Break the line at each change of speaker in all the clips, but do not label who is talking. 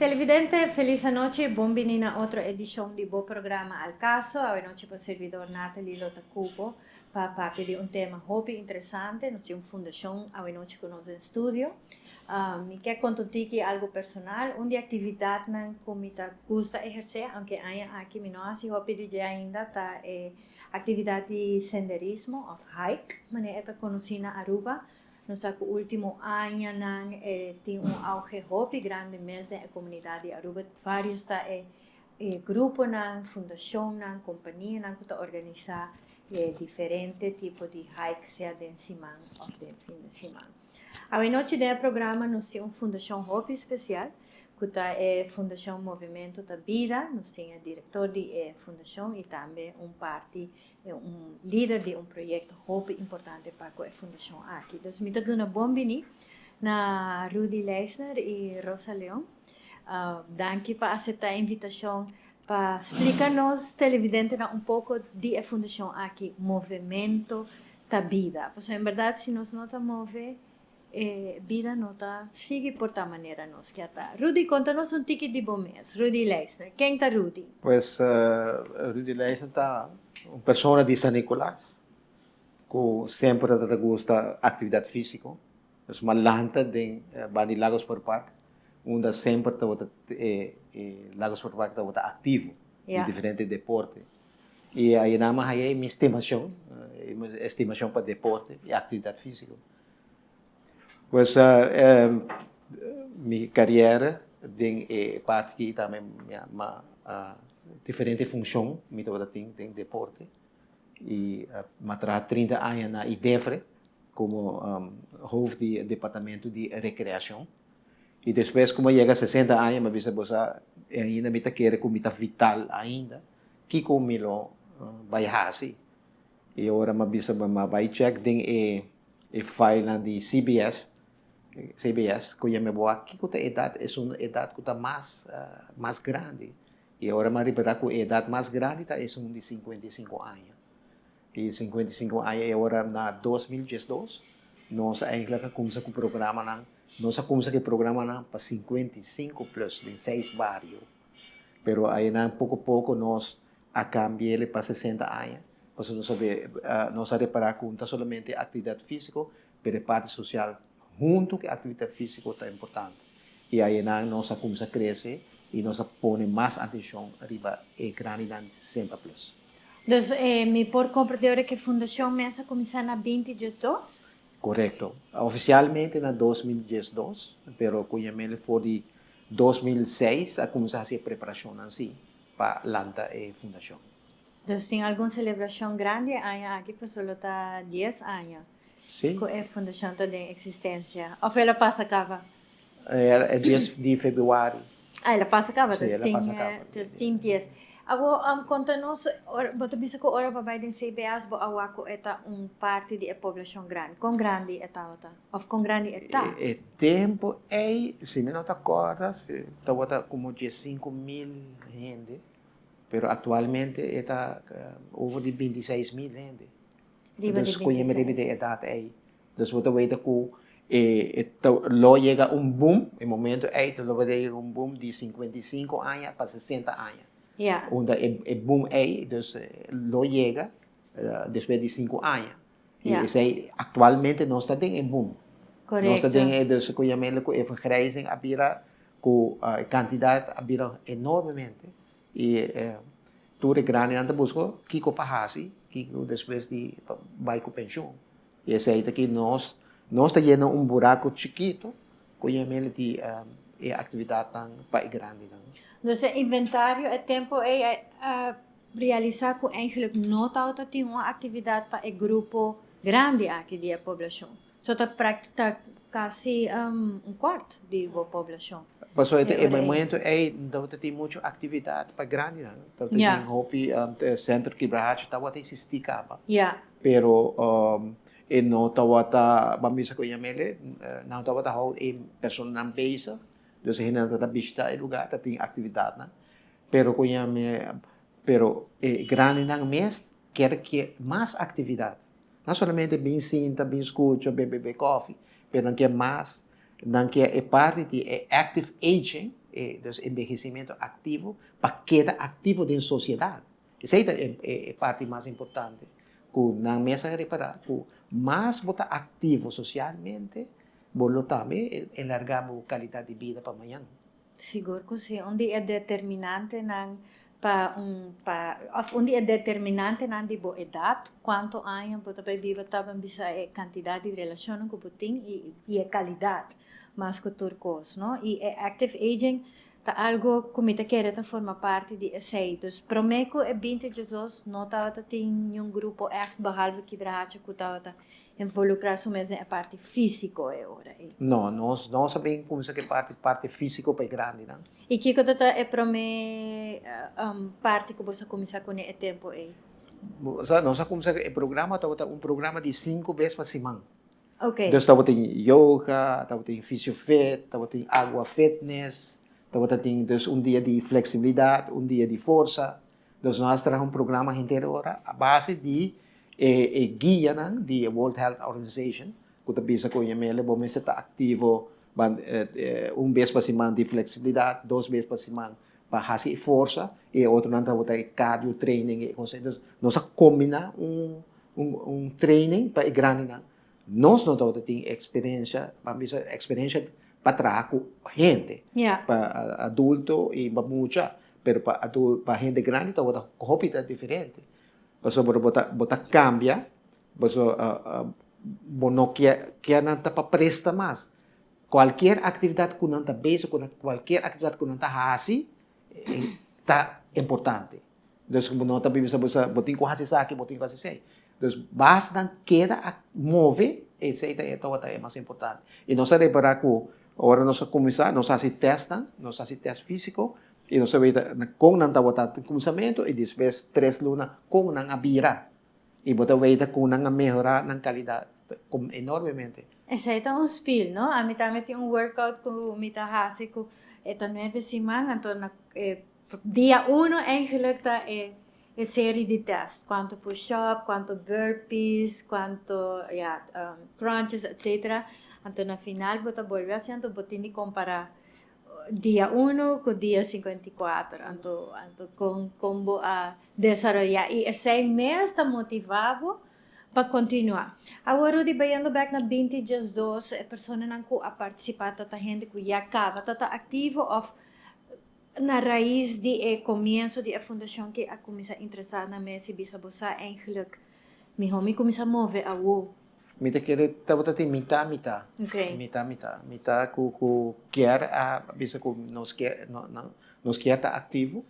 Televidente, feliz anochi, bon bini na otro edicion di bo programa Al Caso. Awe nochi bo servidor Nathalie lo ta cu bo pa papia di un tema hopi interesante. Nos tin un fundacion awe nochi cu nos den studio. Mi ke conta un tiki algo personal. Un di actividadnan cu mi ta gusta eherce, aunke aña aki mi no haci hopi di dje ainda, ta e actividad di senderismo of hike, manera e ta conoci na Aruba. Nos sa cu ultimo añanan e tin un auge hopi grandi mes den e comunidad di Aruba. Varios ta e gruponan, fundacionnan, companianan cu ta organisa e diferente tipo di hike, sea den siman of den fin di siman. Awenochi den e programa nos tin un fundacion hopi special cu ta e Fundacion Movimento ta Bida. Nos tin e director di e fundacion y tambe un parti E un lider di un proyecto hopi importante pa cu e fundacion aki. Dus mi ta duna bon bini na Rudy Leysner y Rosa Leon. Danki pa acepta e invitacion pa splica nos televidentenan un poco di e fundacion aki, Movemento ta Bida. Pasobra en berdad si nos no ta move, E bida no ta sigui por ta manera nos kier ta. Rudy, konta nos un tiki di bo mes. Rudy Leysner. Ken ta Rudy?
Pues, Rudy Leysner ta un persona di San Nicolas ku semper ta ta gusta aktividat físiko. Pues m'a lanta den banda di Lago Sport Park unda semper tabata e Lago Sport Park tabata aktivo den diferente deporte. I ayina m'a haya mi stimashon, mi estimashon pa deporte i aktividat físiko. Pues mi cariera den e parti aki tambe mi a diferente funcion mi tabata tin den deporte y mi a traha 30 aña na IDEFRE como hoofd di departamento di recreacion y despues cu mi a yega 60 aña mi a bisa bo sa ainda mi ta kere cu mi ta vital ainda kico mi lo bay haci? Y ora mi a bisa mi a bay check den e E filenan di CBS, CBS, ku yama bo aki ku ta edat, esun edat ku ta mas mas grandi. I ora mi a ripará ku e edat mas grandi ta esun di 55 aña. I 55 aña e ora na 2012 nos eigenlijk a kumsa ku programanan, nos a kumsa ku e programanan pa 55 plus den seis bario. Pero aynan poko poko nos a cambi'el pa 60 aña, pasobra nos a ve, nos a repara cu no ta solamente actividad fisico, pero e parti social hunto cu e actividad fisico ta importante. Y ayenan nos a cuminsa crece y nos a pone mas atencion riba e grandinan di 60 plus.
Dus mi por comprende ora cu e fundacion mes a cuminsa na 2012?
Corecto. Oficialmente na 2012, pero cu yam'el for di 2006 a cuminsa haci e preparacionnan si. Pa lanta e fundashon.
Dus tin algun selebrashon grandi e aña aki pasobra lo ta dies aña ku e fundashon ta den eksistensia. Òf el a pasa kaba?
E dies di februari.
Ah, el a pasa kaba, dus tin dus tin dies. Awor konta nos, bo ta bisa ku ora bo bai den CBS bo a wak ku e ta un parti di e poblashon grandi. Kon grandi e tabata? Òf kon grandi e ta?
E tempu ei, si mi no ta kòrda, tabata komo 15.000 hende, pero aktualmente e ta over di 26.000 hende.
Riba di
Dus ku
26.
riba di edat ei. Dus bo ta weta ku e ta lo yega un boom, e momento ei ta lo yega un boom di 55 aña pa 60 aña. Unda e boom ei dus lo yega despues di 5 aña. I esei aktualmente nos ta den e boom. Nos ta den e dus ku yam'el ku e vergrijzing a bira ku e kantidat a bira enormemente i tur e grandinan ta buska kiko pa hasi kiko despues di bai ku penshun. I esei ta ki nos nos ta yena un buraku chikito ku yam'el di e aktividatnan pa e grandinan.
Dus e inventario e tempu ei a Realisá ku eigenlik no tabata tin un aktividat pa e grupo grandi aki di e poblashon. So ta ta kasi un kuart di bo poblashon.
Pasobra e momento ei no tabata tin muchu aktividat pa grandinan. Tabata tin hopi Centro Kibrahacha tabata eksistí kaba. Pero e no tabata, ban bisa ku yam'el, nan tabata hou e personanan bezig. Dus e hendenan tabata bishita e lugar, tabatin aktividatnan. Pero cu yame, pero e grandinan mes kier ke mas actividad. No solamente bin sinta, bin scucha, bin bebe koffie, pero nan kier mas, nan kier e parti di e active aging. Dus envejecimiento activo pa keda activo den sociedad. Esey ta e parti mas importante cu nan mes a repara cu mas bo ta activo socialmente, bo lo tambe enlarga bo calidad di bida pa mañan.
Sigur cu si. Un di e determinantenan pa un pa of un di e determinantenan di bo edad, cuanto aña bo ta bay biba ta ban bisa e cantidad di relacionnan cu bo tin y y e calidad mas cu tur cos, no? Y e active aging ta algo cu mi ta kere ta forma parti di esey. Dus prome cu e binti djesos no tabata tin niun grupo echt behalve Kibrahacha cu tabata involucra su mes den e parti fisico e ora ey.
No, nos nos a bin cuminsa cu e parti parti fisico pa e grandinan.
Y kico ta ta e prome parti cu boso a cuminsa cune e tempo ey?
Sa, nos a cuminsa cu e programa tabata un programa di cinco bes pa siman.
Ok.
Dus tabatin yoga, tabatin fisiofit, tabatin agua fitness, tabatin dus un dia di flexibilidad, un dia di forsa. Dus nos a traha un programa henter ora a base di e e guianan di e World Health Organization ku ta bisa ku yamele bo mester ta aktivo ban un bes pa siman di flexibilidad, dos bes pa siman pa hasi e forsa i e otronan tabata e cardio training e kos. Dus nos a kombina un un un training pa e grandinan. Nos no tabata tin experiencia, ban bisa experiencia pa traha cu hende, pa adulto y pa mucha, pero pa adul pa hende grandi tabata hopi ta diferente. Pasobra bo ta bo ta cambia, pasobra bo no kier kier nan ta pa presta mas. Cualkier actividad cu nan ta bezig cu nan, cualkier actividad cu nan ta haci ta importante. Dus bo no ta bisa bo sa bo tin ku hasi esaki, bo tin ku hasi esei. Dus basta nan keda a move, esei ta e tabata e mas importante. I nos a repará ku ora nos a kuminsá, nos a hasi tèstnan, nos a hasi tèst físiko, i nos a weta kon nan tabata den kuminsamentu i despues tres luna kon nan a bira. I bo ta weta kon nan a mehorá nan kalidat enormemente.
Esei ta un spiel, no? Ami tambe tin un workout ku mi ta hasi ku e ta nuebe siman, anto na e Dia uno eigenlijk ta e e serie di test, cuanto push up, cuanto burpees, cuanto ya crunches etcetera. Anto na final bo ta bolbe haci anto bo tin di compara dia uno cu dia 54 anto anto con con bo a desaroya y esey mes ta motiva bo pa continua. Awor Rudy bayendo bek na binti 12 e personanan cu a participa ta ta hende cu ya caba ta ta activo of Na rais di e komienso di e fundashon ki a kuminsá interesá na mes i bisa bo sa eigenlijk mihó mi kuminsá move awo.
Mi ta kere tabata tin mitá mitá.
Okay.
Mitá mitá. Mitá ku ku kier a bisa ku nos kier nos kier ta aktivo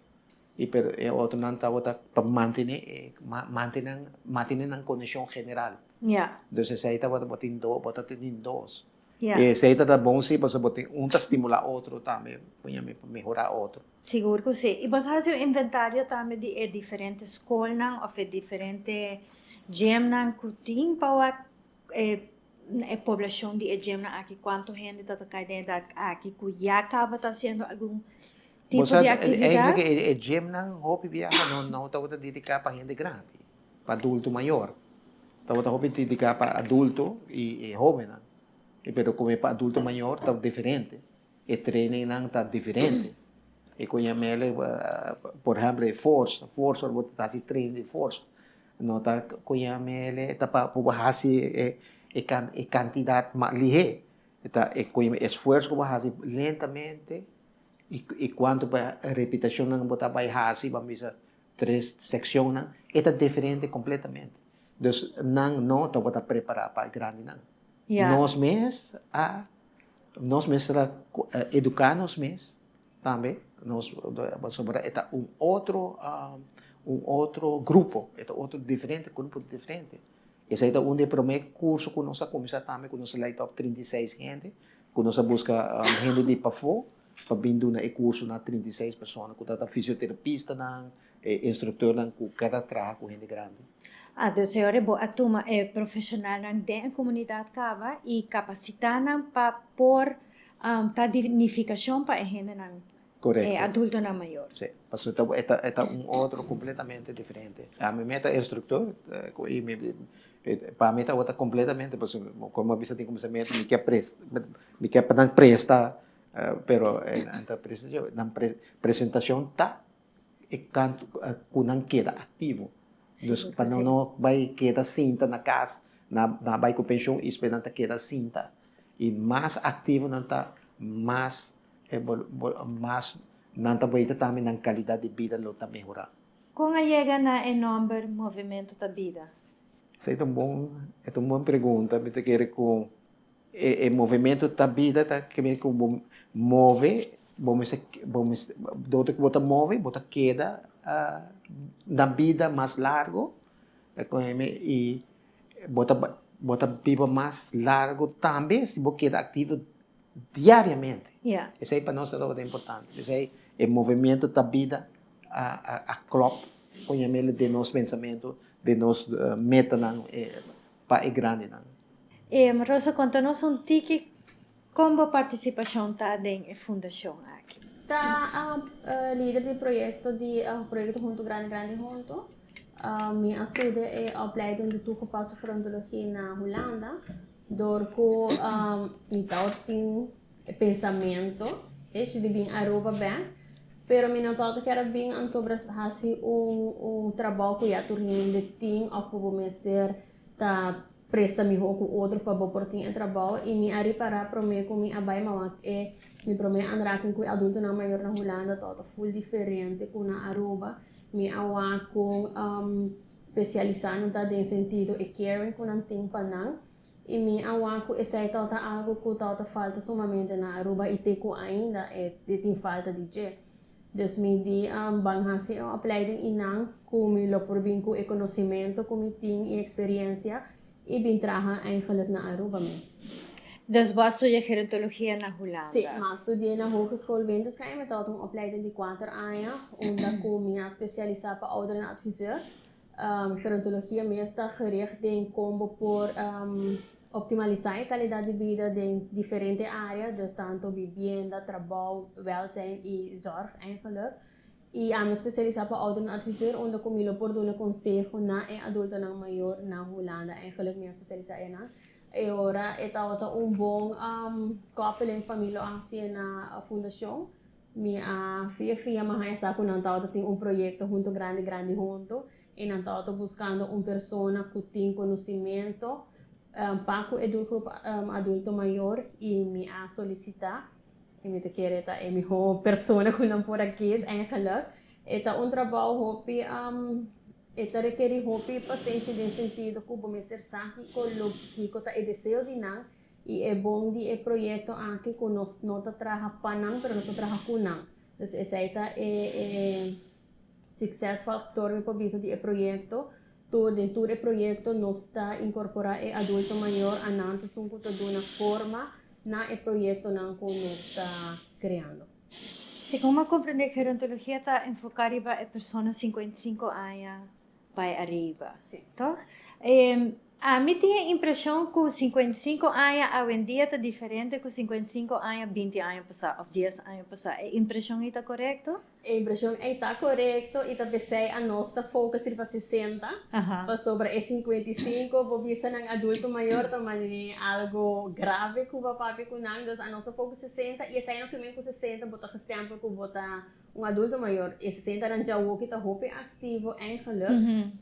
i pero e otronan tabata pa mantené e mantenan mantené nan kondishon general.
Ya.
Dus esei tabata bo tin dos bo ta tin dos.
Yeah.
E esei ta ta bon si, pasobra bo tin un ta stimulá otro tambe, puña mi pa mehorá otro.
Sigur ku si. I bo sa hasi un inventario tambe di e diferente skolnan òf e diferente gymnan ku tin pa wak e e poblashon di e gymnan aki, kuantu hende ta ta kai den edat aki ku ya kaba ta hasiendo algun
Bo
tipo
sa
di aktividat?
eigenlijk e e gymnan hopi biaha no no tabata dediká pa hende grandi, pa adulto mayor. Tabata hopi dediká pa adulto i e hóbennan. Pero como e pa adulto mayor ta diferente. E trainingnan ta diferente. E con yamele, por ehemplo, e forsa, forsa ora bo ta haci training di forsa, no ta con yamele ta pa bo haci e e cantidad mas lihe. Ta e con yamele esfuerso cu bo haci lentamente y y cuanto pa repeticionnan bo ta bay haci, bo a bisa tres seccionnan, e ta diferente completamente. Dus nan no tabata prepara pa e grandinan. Nos mes a nos mester a educa nos mes tambe, nos pasobra e ta un otro un otro grupo, e ta otro diferente grupo diferente. Esei ta un di e prome curso cu nos a cuminsa tambe cu nos a light up 36 hende, cu nos a busca hende di pafo pa bin duna e curso na 36 persona cu ta fisioterapistanan, E instructornan cu kada traha cu hende grandi.
Ah, dus e ora bo a tuma e profesionalnan den e comunidad caba y capacita nan pa por ta di nificacion pa e hendenan,
Correcto.
e adultonan mayor.
Si, pasobra e ta e ta un otro completamente diferente. Ami mi ta instructor y mi pa mi tabata completamente pasobra como a bisa den cuminsamentu mi kier presta mi kier pa nan presta. Pero nan ta presentashon, nan presentashon ta e kantu ku nan keda aktivo. Dus pa nan no bai keda sinta na kas, nan bai ku penshon i despues nan ta keda sinta. I mas aktivo nan ta, mas mas nan ta bai ta tambe nan kalidat di bida lo ta mehorá.
Kon a yega na e nòmber Movimento ta Bida?
Esei ta un bon, e ta un bon pregunta. Mi ta kere ku e e movimento ta bida ta keme ku bo move, bo mester bo mester dor ku bo ta move bo ta keda na bida mas largo i bo ta bo ta biba mas largo tambe si bo keda aktivo diariamente. Esei pa nos ta importante. P'esei e movimiento ta bida a a klòp poniamele den nos pensamentu, den nos metanan pa e grandinan.
Rosa, konta nos un tiki kon bo partisipashon ta den e fundashon aki.
Ta lider di proyekto di proyekto Huntu Grandi Grandi Huntu. Mi a studia e opleiding di toegepaste gerontologie na Hulanda dor ku mi tabatin e pensamento di bin Aruba bek pero mi no tabata kier a bin anto hasi un trabou ku ya tur hende tin of ku bo mester ta presta mihó ku otro pa bo por tin e trabou i mi a ripará promé ku mi a bai mawak e mi promé aanraking ku e adultonan mayor na Hulanda tabata ful diferente ku na Aruba. Mi a wak kon spesialisá nan ta den sentido e caring ku nan tin pa nan i mi a wak ku esei tabata algu ku tabata falta sumamente na Aruba i te ku ainda e tin falta di dje. Dus mi di ban hasi un opleiding i nan ku mi lo por bin ku e konosimento ku mi tin i eksperiencia i bin traha eigenlijk na Aruba mes.
Dus bo a studia gerontologia na Hulanda?
Si, mi a studia na Hogeschool Windesheim. Mi tabata un opleiding di kuater aña unda ku mi a spesialisá pa ouderenadviseur. Gerontologia mes ta gericht den kon bo por optimalisá e kalidat di bida den diferente área, dus tantu bibienda, trabou, wèlzijn i zòrg eigenlijk. I ami a spesialisá pa ouderenadviseur unda ku mi lo por duna konseho na e adultonan mayor na Hulanda. Eigenlijk mi a spesialisá einan. E ora e tabata un bon kòpeling pa mi lo hasi na fundashon. Mi a fia fia mi a haña sa ku nan tabata tin un proyekto hunto grandi grandi hunto i nan tabata buskando un persona ku tin konosimentu pa ku e doelgroep adulto mayor i mi a solisitá i mi ta kere ta e mihó persona ku nan por a kies eigenlijk. E ta un trabou hopi e ta rekerí hopi pasenshi den sentido ku bo mester sa kiko lo kiko ta e deseo di nan I e bon di e proyekto aki ku nos no ta traha pa nan, pero nos ta traha ku nan. Dus esei ta e e succes factor mi por bisa di e proyekto. Tur den tur e proyekto nos ta inkorporá e adulto mayor, anan ta esun ku ta duna forma na e proyektonan ku nos ta kreando.
Segun mi a komprendé gerontologia ta enfoká riba e persona 55 aña bai ariba.
Sí.
Toch? Ami tin e impreshon ku 55 aña awendia ta diferente ku 55 aña 20 aña pasá òf 10 aña pasá. E impreshon ei ta korekto?
E impreshon ei ta korekto i ta p'esei anos ta focus riba 60, pasobra e 55 bo bisa nan adulto mayor ta manera algo grave ku bo a papia ku nan, dus anos ta focus 60 i esei no ke men ku 60 bo ta gestempel ku bo ta Un adulto mayor e sesenta nan djawoki ta hopi aktivo eigenlijk,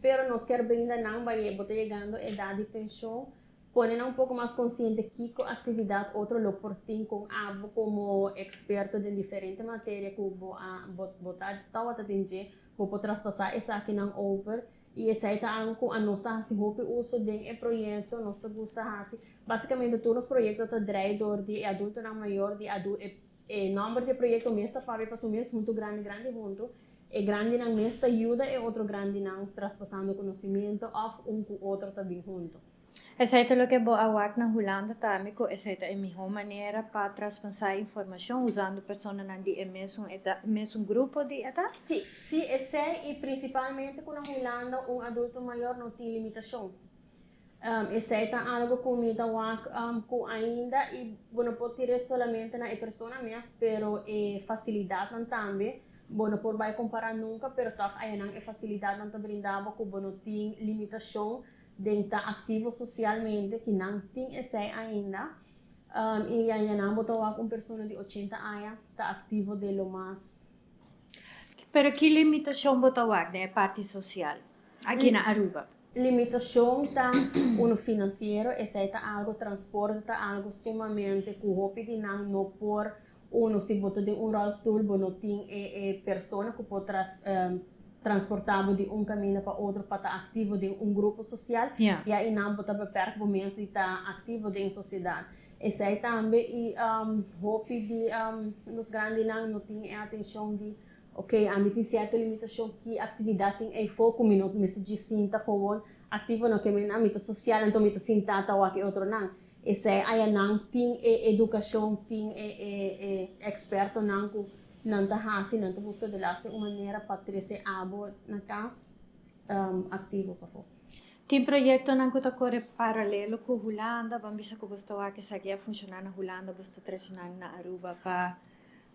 pero nos kier brinda nan bai bo ta yegando edat di penshon, pone nan un poko mas konsiente kiko aktividat otro lo por tin kon abo komo eksperto den diferente materia ku bo a bo ta tawata den dje, bo por traspasá esakinan over i esei ta algu ku anos ta hasi hopi uso den e proyekto, nos ta gusta hasi, basikamente tur nos proyekto ta drei dor di e adultonan mayor di e E nòmber di e proyekto mes ta papia pa su mes huntu grandi grandi huntu. E grandinan mes ta yuda e otro grandinan traspasando konosimentu òf un ku otro ta bin huntu.
Esei ta loke bo a wak na Hulanda tambe ku esei ta e mihó manera pa traspasá informashon usando personanan di e mesun edat, mesun grupo di edat?
Sí, sí esei i prinsipalmente ku na Hulanda un adulto mayor no tin limitashon. Esei ta algo ku mi ta wak ku ainda i bo no por tira solamente na e persona mes, pero e fasilidatnan tambe bo no por bai kompará nunka, pero tòg ayanan e fasilidatnan ta brinda bo ku bo no tin limitashon den ta aktivo sosialmente, ki nan tin esei ainda. I ayanan bo ta wak un persona di ochenta aña ta aktivo den lo mas.
Pero ki limitashon bo ta wak den e parti sosial aki na Aruba?
Limitashon ta uno finansiero, esei ta algo, transporte ta algo sumamente ku hopi di nan no por uno si bo ta den un rolstoel bo no tin e e persona ku por transporta bo di un kaminda pa otro pa ta aktivo den un grupo sosial, ya einan bo ta beperk bo mes di ta aktivo den sosiedat. Esei tambe i hopi di nos grandinan no tin e atenshon di ok ami tin sierto limitashon ki aktividat tin eifo ku mi no mester djis sinta gewoon aktivo no ke men ami ta sosial anto mi ta sinta ta wak e otronan. Esei aya nan tin e edukashon tin e e e ekspertonan ku nan ta hasi nan ta buska de laster un manera pa trese abo na kas aktivo pafó.
Tin proyektonan ku ta kore paralelo ku Hulanda, ban bisa ku bos ta wak esaki a funshoná na Hulanda, bos ta trese nan na Aruba pa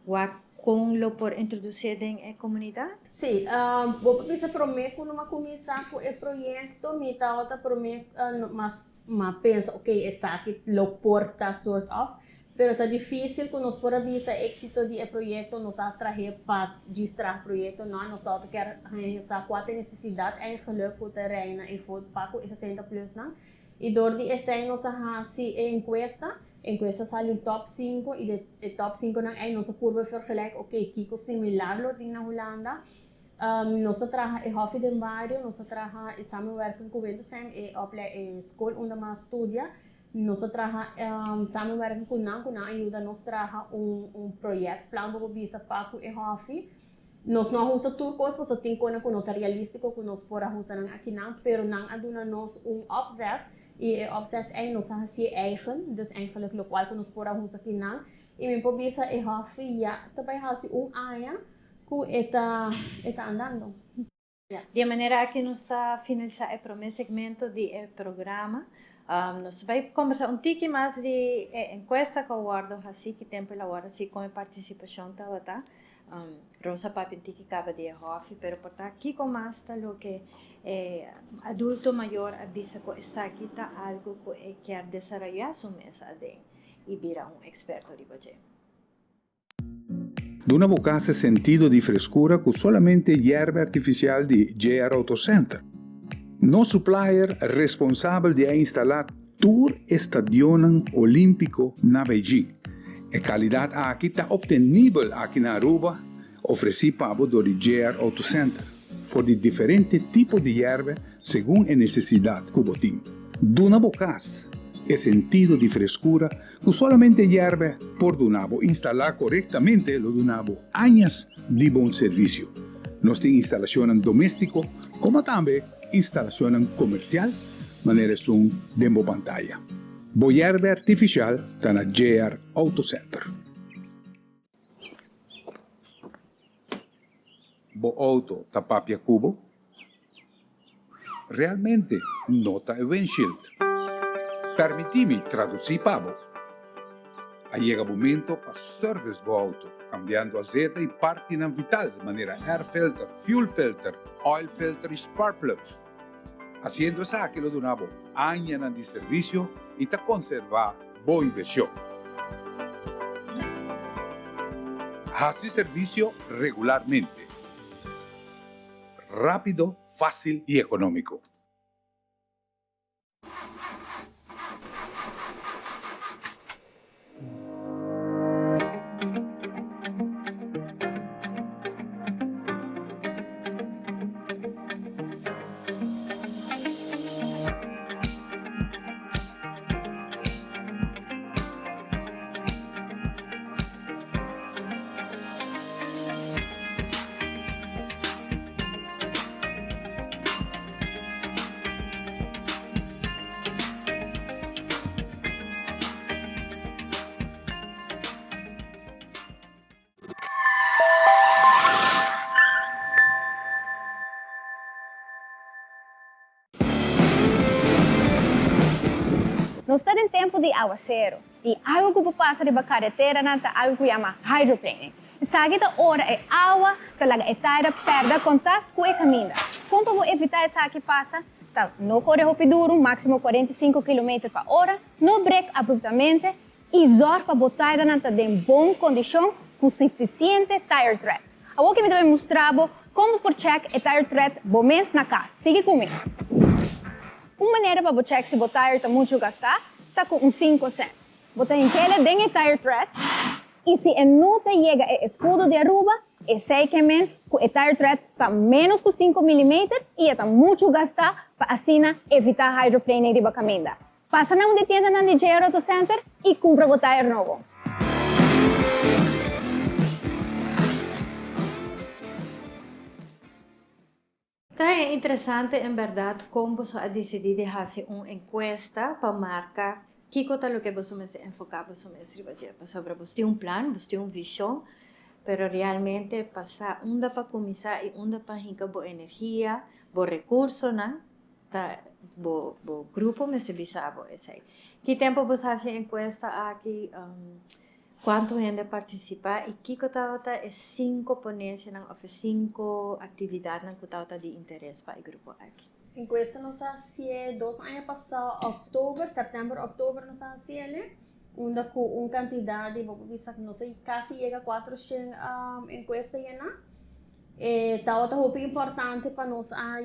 wak kon lo por introdusié den e komunidat?
Sí, bo por bisa promé ku no a kuminsá ku e proyekto mi tabata promé mas m'a pensa ok esaki lo por ta sort of, pero ta difícil ku nos por a bisa éxito di e proyekto, nos a trah'é pa djis traha proyekto, no, nos tabata kier haña sa kua ta e nesesidat eigenlijk ku ta reina efo pa ku e sesenta plusnan. I dor di esei nos a hasi e enkuesta, enkuesta sali un top sinku i de e top sinkunan ei nos a purba vergelijk ok kiko similar lo tin na Hulanda. Nos a traha e hòfi den bario, nos a traha e samenwerking ku Wintersheim, e ople e skol unda mi a studia. Nos a traha samenwerking ku nan, ku nan a yuda nos traha un un projectplan bo por bisa pa ku e hòfi. Nos no a usa tur kos pasobra tin konan ku no ta realístiko ku nos por a usa nan akinan, pero nan a duna nos un opzet i e opzet ei nos a hasié eigen, dus eigenlijk lokual ku nos por a usa akinan. I mi por bisa e hòfi ya ta bai hasi un aña ku e ta e ta andando.
Di e manera aki nos ta finalisá e promé segmento di e programa. Nos ta bai kombersá un tiki mas di e enkuesta ku a wòrdu hasí, ki tempu el a wòrdu hasí, kon e partisipashon tabata. Rosa papia un tiki kaba di e hòfi, pero por ta kiko mas ta loke e adulto mayor a bisa ku esaki ta algu ku e kier desaroyá su mes aden i bira un eksperto riba dje.
Duna bo kas e sentido di freskura ku solamente yerba artifisial di JR Auto Center. Nos supplier responsabel di a instalá tur e stadionnan olímpiko na Beijing. E kalidat aki ta optenibel aki na Aruba, ofresí pa bo dor di JR Auto Center, for di diferente tipo di yerba segun e nesesidat ku bo tin. Duna bo kas e sentido di freskura Ku solamente yèrbe por duna bo instalá korektamente lo duna bo añas di bon servisio. Nos tin instalashonnan doméstiko komo tambe instalashonnan komersial manera esun den bo pantaya. Bo yèrbe artifisial ta na JR Auto Center. Bo auto ta papia ku bo? Realmente no ta e windshield. Permití mi tradusí pa bo. A yega momento pa service bo auto, cambiando azeta y partinan vital manera air filter, fuel filter, oil filter y spark plugs. Haciendo esaki lo duna bo añanan di servicio y ta conserva bo inversion. Haci servicio regularmente. Rápido, fácil y económico.
Nos ta den tempu di awaseru i algu ku por pasa riba kareteranan ta algu ku yama hydroplaning. Esaki ta ora e awa ta laga e taira pèrdè kontak ku e kaminda. Kon pa bo evitá esaki pasa ta no kore hopi duru, máksimo 45 kilometer pa ora, no brek abruptamente. i zòrg pa bo tairanan ta den bon kondishon ku sufisiente tire tread. Awor ke mi ta bai mustra bo kon bo por chèk e tire tread bo mes na kas. Sigui ku mi! Un manera pa bo chèk si bo tire ta muchu gastá ta ku un sinku sènt. Bo ta hink'ele den e tire tread i si e no ta yega e eskudo di Aruba, esei ke men ku e tire tread ta ménos ku sinku milimeter i e ta muchu gastá pa asina evitá hydroplaning riba kaminda. Pasa na un di tiendanan di JR Auto Center i kumpra bo tayer nobo.
Ta interesante en bèrdat kon boso a disidí di hasi un enkuesta pa marka kiko ta loke boso mester enfoká boso mes riba dje. Pasobra boso tin un plan, boso tin un vishon, pero realmente pa sa unda pa kuminsá i unda pa hinka bo energia, bo rekursonan, Ta bo bo grupo mester bisa bo esei. Ki tempo bo sa hasi e enkuesta aki? Kuantu hende a partisipá i kiko tabata e sinku ponensianan òf e sinku aktividatnan ku tabata di interes pa e grupo aki?
Enkuesta nos a hasié dos aña pasá òktober, sèptèmber, òktober nos a hasié unda ku un kantidat di bo por bisa nos a kasi yega kuatroshen enkuesta yená. E tabata hopi importante pa nos a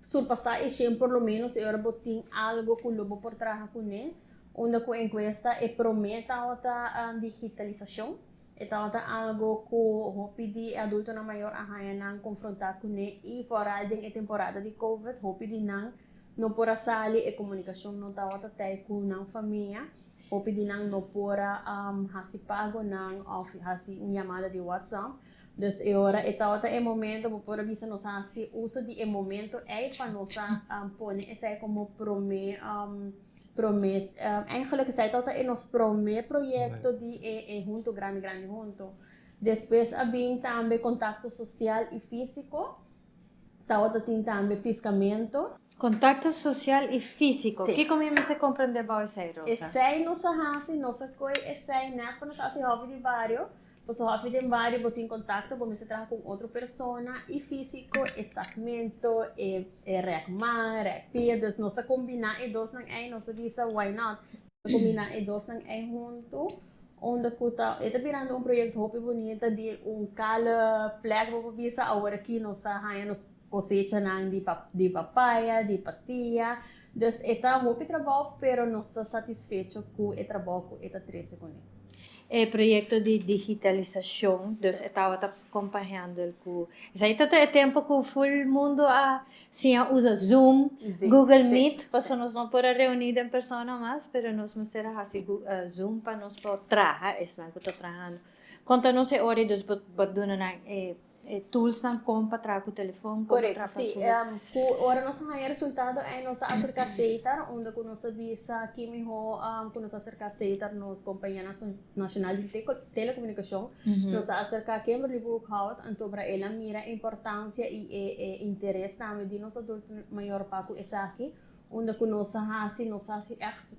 Surpasá e shen por lo menos e ora bo tin algo ku lo bo por traha kuné. Unda ku enkuesta e promé tabata digitalisashon. E tabata algo ku hopi di e adultonan mayor a haña nan konfrontá kuné i foral den e temporada di covid hopi di nan no por a sali, e komunikashon no tabata tei ku nan famia, hopi di nan no por a hasi pagonan òf hasi un yamada di whatsapp. Dus e ora e tabata e momento, bo por a bisa nos a hasi uso di e momento ei pa nos a pone esei komo promé promé eigenlijk esei tabata e nos promé proyekto di e e Hunto Grandi Grandi Hunto. Despues a bin tambe kontakto sosial i físiko, tabata tin tambe piskamento.
Kontakto sosial i físiko, kiko mi mester komprendé bou esei, Rosa?
Esei nos a hasi, nos a koe esei nèt pa nos a hasi hòfi di bario. Pasobra hopi den bario bo tin contacto, bo mester traha cu un otro persona y fisico, e sakmento, e e rek man, rek pia, dus nos ta combina e dosnan ey, nos ta bisa why not, nos ta combina e dosnan ey hunto, unda cu ta, e ta birando un proyecto hopi bunita di un kale plek bo por bisa, awor aki nos ta haya nos cosechanan di di papaya, di patia, dus e ta hopi trabou pero nos ta satisfecho cu e trabou cu e ta trece cune.
E proyecto di digitalisacion, dus e tabata compañando el cu esai ta e tempo cu full mundo a siña usa Zoom, Google Meet, pasobra nos no por a reuni den persona mas, pero nos mester a haci Zoom pa nos por traha, esnan cu ta trahando. Conta nos e ora y dus bo bo duna nan e E toolsnan kon pa traha ku telefon, kon pa traha
ku. Korekto, si. Ku ora nos a haña resultado ei nos a aserká Setar, unda ku nos a bisa ki mihó ku nos a aserká Setar, nos kompania nashonal di telekomunikashon, nos a aserká Kimberly Boekhout, anto bra el a mira e importansia i e interes tambe di nos adulto mayor pa ku esaki, unda ku nos a hasi, nos a hasi ègt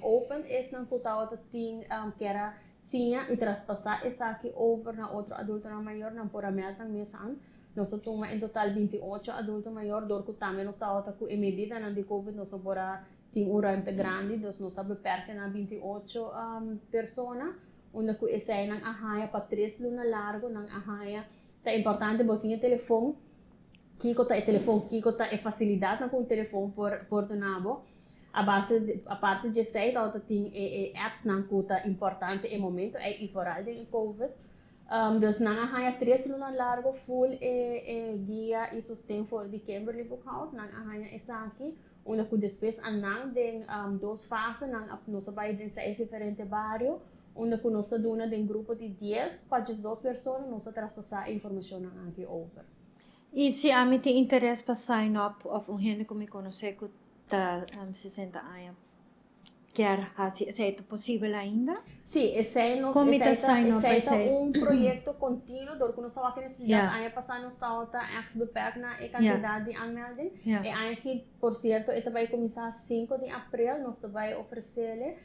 open esnan ku tabata tin kier a Siña i traspasá esaki over na otro adultonan mayor nan por a mèld nan mes an. Nos a tuma en total 28 adulto mayor dor ku tambe nos tabata ku e medidanan di covid nos no por a tin un ruimte grandi dus nos a beperke na 28 persona unda ku eseinan a haña pa tres luna largo nan a haña ta importante bo tin e telefon kiko ta e telefon kiko ta e fasilidatnan ku un telefon por por duna bo. A base di, aparte dje esei tabata tin e e appsnan ku ta importante e momento ei i foral den e covid. Dus nan a haña tres luna largo full e e guia i sosten for di Kimberly Boekhout. Nan a haña esaki unda ku despues a nan den dos fase nan a nos a bai den seis diferente bario unda ku nos a duna den grupo di dies pa djesdos persona nos a traspasá e informashonnan aki over.
I si ami tin interes pa sign up òf un hende ku mi konosé ku ta 60 aña kier hasi esei ta posibel ainda?
Sí, esei nos
Kon mi ta
esei ta
sign up pa
esei ta
esei?
un proyekto kontinuo dor ku nos a wak e nesesidat. Aña pasá nos tabata ègt beperk na e kantidat di aanmelding. E aña aki por sierto e ta bai kuminsá sinku di aprel nos ta bai ofresele.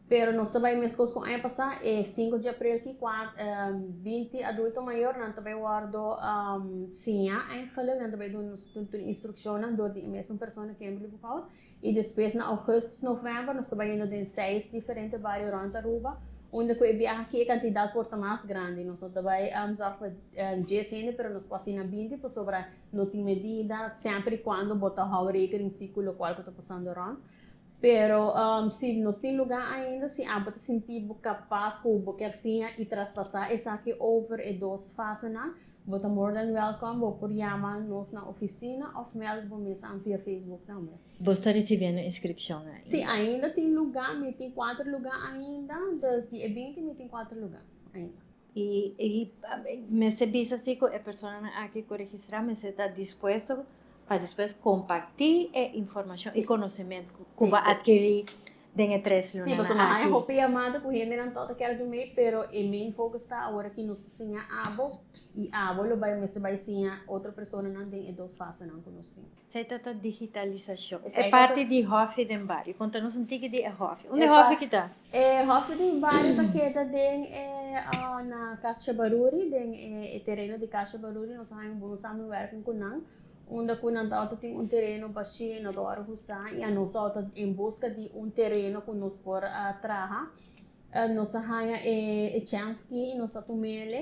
Pero nos ta bai meskos ku aña pasá, e sinku di aprel ki kua 20 adulto mayor nan ta bai wòrdu siñá eigenlijk, nan ta bai duna nos tur instrukshonnan dor di e mesun persona Kimberly Boekhout. I despues na ougùstus, novèmber nos ta bai yendo den seis diferente bario rònt Aruba, Unda ku e biaha aki e kantidat por ta mas grandi. Nos no ta bai zorg pa dies hende pero nos por asina 20 pasobra no tin medida semper i kuando bo ta hou rekening si ku lokual ku ta pasando rònt. Pero si nos tin lugá ainda si abo ta sinti bo kapas ku bo kier siña i traspasá esaki over e dos fasenan, bo ta more than welcome. Bo por yama nos na ofisina òf mèld bo mes an via Facebook tambe.
Bo sta ricibiendo inscripcion ainda?
Si, ainda tin luga, mi tin cuater luga ainda, dus di e 20 mi tin cuater luga ainda.
Y y mester bisa si cu e personanan aki cu registra mester ta dispuesto pa despues comparti e informacion y conocemento cu bo a adkiri den e tres
Sí,
lunanan
pasobra hay
aki.
hopi yamada ku hendenan tòg ta kere dun mee, pero e main focus ta awor aki nos ta siña abo i abo lo bai mester bai siña otro personanan den e dos fasenan ku nos tin.
Esei ta ta digitalisashon.
Esei
E
ta
parti
ta.
di hòfi den bario. Konta nos un tiki di e hòfi. Unda
E
e hòfi
pa
ki ta?
E hòfi den bario ta keda den e na Kas Shabaruri, den e e tereno di Kas Shabaruri nos a haña un bon samenwerking ku nan. Unda ku nan tabata tin un tereno bashí no ta wòrdu usá i anos tabata en buska di un tereno ku nos por a traha. Nos a haña e chèns ki i nos a tum'el.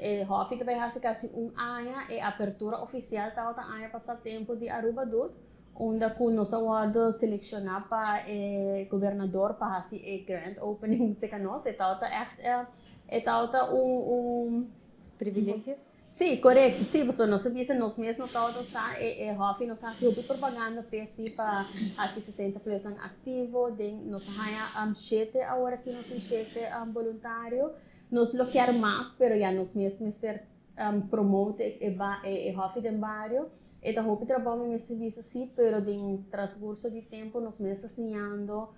E hòfi ta bai hasi kasi un aña. E apertura ofisial tabata aña pasá tempu di Aruba Doet, unda ku nos a wòrdu selekshoná pa e gobernador pa hasi e grand opening serka nos. E tabata ègt e tabata un
Privilegio?
Sí, korekto. Sí, pasobra nos a bisa nos mes no tabata sa e e hòfi nos a hasi hopi propaganda p'e sí pa hasi 60 plusnan aktivo den nos a haña shete awor aki nos tin shete boluntario. Nos lo kier mas pero ya nos mes mester promote e e hòfi den bario. E ta hopi trabou mi mester bisa sí, pero den transcurso di tempu nos mes ta siñando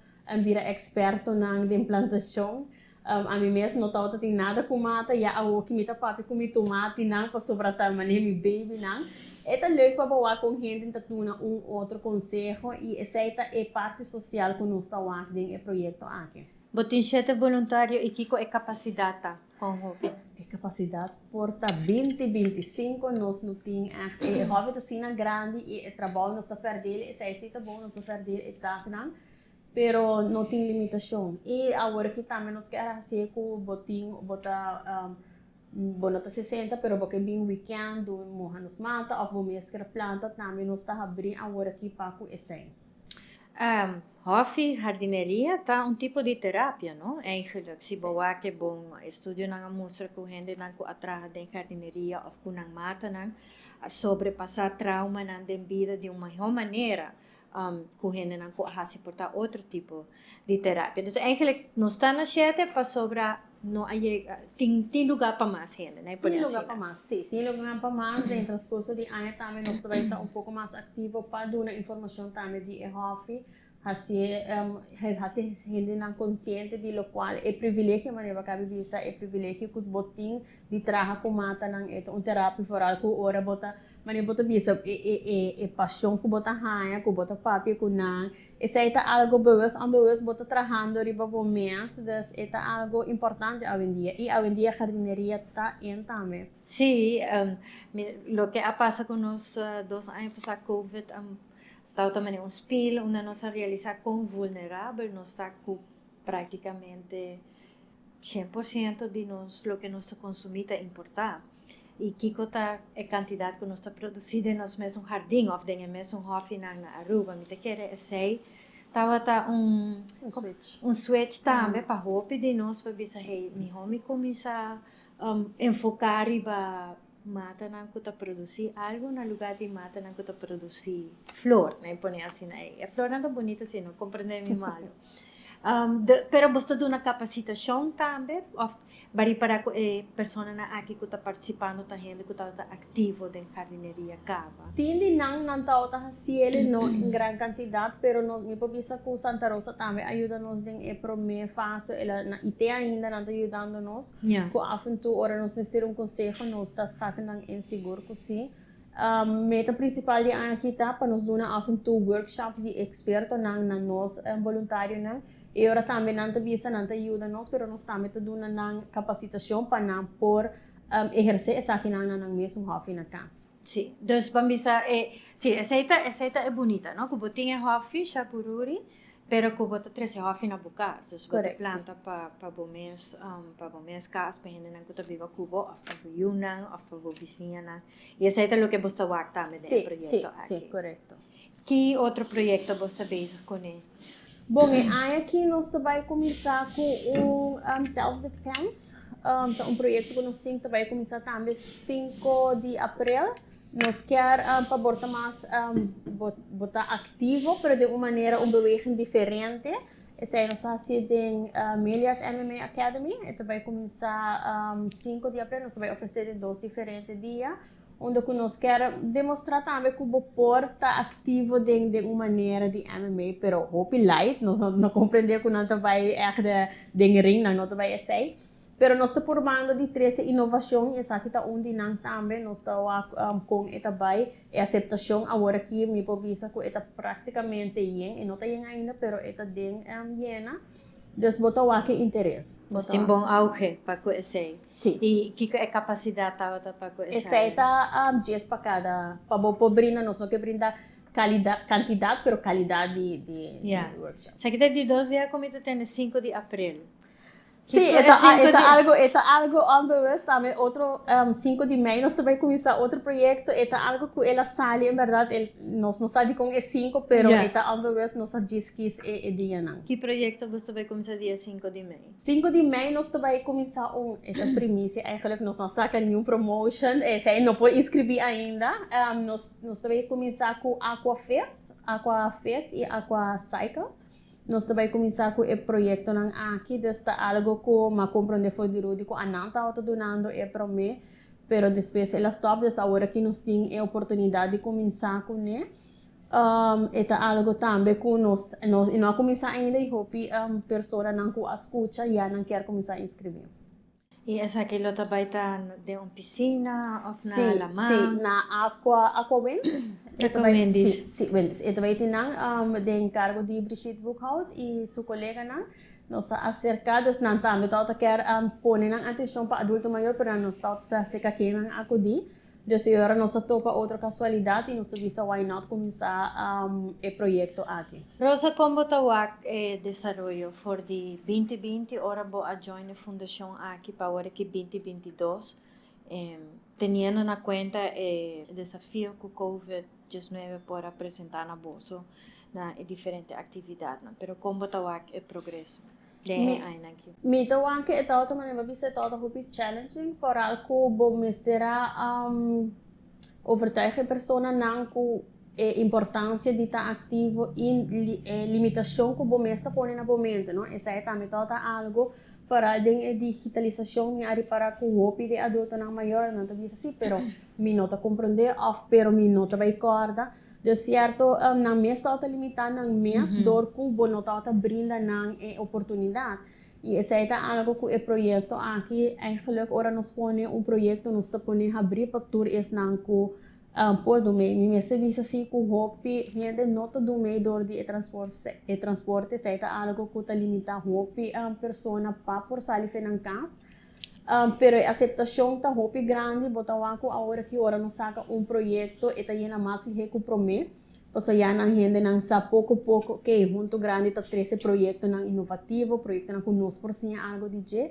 bira ekspertonan den plantashon. Ami mes no tabata tin nada ku mata, ya awoki mi ta papia ku mi tomatinan pasobra ta manera mi babynan. E ta leuk pa bo wak kon hende ta duna un otro konseho i esei ta e parti sosial ku nos ta wak den e proyekto aki.
Bo tin shete boluntario i kiko e kapasidat ta kon hopi?
E kapasidat por ta 20, 25, nos no tin ègt. E hòbi ta asina grandi i e trabou nos ta fèrdel, esei si ta bon, nos ta fèrdel e taknan. Pero no tin limitacion. Y awor aki tambe nos kier haci cu bo tin, bo ta, bo no ta 60 pero bo ke bin weekend du moha nos mata of bo mes kier planta tambe nos ta habri awor aki pa cu esey.
Hòfi hardineria ta un tipo di terapia, no? Eigenlijk, si bo wak e bon estudionan a mustra ku hendenan ku a traha den hardineria òf ku nan matanan a sobrepasá traumanan den bida di un mihó manera. Ku hendenan ku a hasi por ta otro tipo di terapia. Dus eigenlijk nos ta na shete pasobra no a yega, tin tin luga pa mas hende, no?
Tin luga pa mas, si. Tin luga pa mas. Den transcurso di aña tambe nos ta bai ta un poko mas aktivo pa duna informashon tambe di e hòfi, hasi hasi hendenan konsiente di lokual e privilegio, manera bo a kabi bisa, e privilegio ku bo tin di traha ku matanan e ta un terapia foral ku ora bo ta manera bo ta bisa e e e e pasion ku bo ta haña ku bo ta papia ku nan esei ta algo bewust onbewust bo ta trahando riba bo mes dus e ta algo importante awendia i awendia jardineria ta in tambe.
Sí, mi loke a pasa ku nos dos aña pasá covid tabata manera un spiel unda nos a realisa kon vulnerabel nos ta ku praktikamente 100% di nos loke nos ta konsumí ta importá. I kiko ta e kantidat ku nos ta produsí den nos mesun hardin òf den e mesun hòfinan na Aruba? Mi ta kere esei tabata un
Un switch.
un switch tambe pa hopi di nos pa bisa, hey, mihó mi kuminsá enfoká riba matanan ku ta produsí algu na lugá di matanan ku ta produsí flor. Mi pone asina ei. E flornan ta bunita si, no komprendé mi malu. Pero bo ta duna kapasitashon tambe òf bo ripará ku e personanan aki ku ta partisipando ta hende ku tabata aktivo den jardineria kaba?
Tin di nan, nan tabata hasiel, no en gran kantidat, pero nos, mi por bisa ku Santa Rosa tambe a yuda nos den e promé fase, el a, i te ainda nan ta yudando nos, ku af en toe ora nos mester un konseho nos ta skakel nan in sigur ku si. Meta principal di aña aki ta pa nos duna af en toe workshops di expertonan na nos boluntarionan. E ora tambe nan ta bisa, nan ta yuda nos, pero nos tambe ta duna nan capacitacion pa nan por eherce esakinan na nan mesun hòfi na cas.
Sí, dus ban bisa e, sí, esei ta, esei ta e bunita, no? Ku bo tin e hòfi, Shabururi. Pero ku bo ta trese hòfi na bo kas, dus bo ta
Correct, sí.
planta pa pa bo mes pa bo mes kas, pa hendenan ku ta biba ku bo òf pa bo yunan òf pa bo bisiñanan. I esei ta loke bo ta wak tambe den e
Sí, sí,
proyekto
sí,
aki.
korekto.
Ki otro proyekto bo sta bezig kuné?
Bon, e aña aki nos ta bai kuminsá ku un self defense. Ta un proyekto ku nos tin ta bai kuminsá tambe sinku di aprel. Nos kier pa bo ta mas bo ta aktivo pero den un manera un beweging diferente. Esei nos ta hasi den Milliard MMA Academy. E ta bai kuminsá sinku di aprel. Nos ta bai ofresé den dos diferente dia unda ku nos kier demostrá tambe ku bo por ta aktivo den den un manera di MMA pero hopi light. Nos no komprendé ku nan ta bai ègt den ring, nan no ta bai esei. Pero nos ta purbando di trese inovacion y esaki ta un di nan tambe. Nos ta wak con e ta bay. E aceptacion awor aki mi por bisa cu e ta practicamente yen. E no ta yen ainda pero e ta den yena. Dus bo ta wak e interes. Bo ta
Tin
wak.
bon auge pa cu esey.
Si.
Y kico e capacidad tabata pa cu esey?
Esey ta djes pa cada, pa bo por brinda. Nos no ke brinda calidad, cantidad pero calidad di workshop.
Esaki ta di dos bia cu mi ta tende sinku di april.
Sí, e ta, e ta algo, e ta algo onbewust tambe. Otro 5 di mei nos ta bai kuminsá otro proyekto. E ta algo ku el a sali en bèrdat, el, nos no sa dikon e 5, pero e ta onbewust, nos a djis kis e, e dianan.
Ki proyekto bos ta bai kuminsá dia 5 di mei?
5 di mei nos ta bai kuminsá un, e ta primisia eigenlijk, nos no a saka niun promotion, esei no por inskribí ainda. Nos, nos ta bai kuminsá ku Aquafit, Aquafit i Aquacycle. Nos ta bai kuminsá ku e proyektonan aki, dus ta algo ku m'a komprondé for di Rudy ku anan tabata dunando e promé, pero despues el a stòp, dus awor aki nos tin e oportunidat di kuminsá kuné. E ta algo tambe ku nos no no a kuminsá ainda i hopi personanan ku a skucha ya nan kier kuminsá inskribí.
I esaki lo ta bai ta den un pisina of na
Sí,
lamá?
sí, na Aqua, Aqua Winds. E ta
Aqua
bai,
Wendy's.
sí, sí, Wendy's. E ta bai tin nan um, den cargo di Brigitte Boekhout i su coleganan. Nos a acerca, dus nan tambe tabata kier um, pone nan atencion pa adulto mayor, pero nan no tabata sa acerca ken nan acudi. Dus e ora nos a topa otro casualidad y nos a bisa why not cuminsa e proyecto aki.
Rosa, con bo ta wak e desaroyo for di binti binti ora bo a join e fundacion aki pa awor aki binti 22, teniendo na cuenta e desafio cu covid 19 por a presenta na boso na e diferente actividadnan, pero con bo ta wak e progreso? Den e añanan aki.
Mi ta wak e tabata manera bo bisa e tabata hopi challenging foral ku bo mester a overtuig e personanan ku e importancia di ta activo i e limitacion ku bo mes ta pone na bo mente no. Esei tambe tabata algo foral den e digitalisacion mi a ripara ku hopi di e adultonan mayornan ta bisa si pero mi no ta comprende of pero mi no ta bai corda. Dus sierto nan mes tabata limitá nan mes dor ku bo no tabata brinda nan e oportunidat. I esei ta algo ku e proyekto aki eigenlijk ora nos pone un proyekto nos ta pone habrí pa tur esnan ku por dum'é. Mi mester bisa si ku hopi hende no ta dum'é dor di e e transporte. Esei ta algo ku ta limitá hopi persona pa por sali fe nan kas. Pero e aceptacion ta hopi grandi, bo ta wak cu awor aki ora nos saca un proyecto e ta yena mas lihe cu prome, pasobra ya nan hendenan sa poco poco ok Hunto Grandi ta trece proyectonan innovativo, proyectonan cu nos por siña algo di dje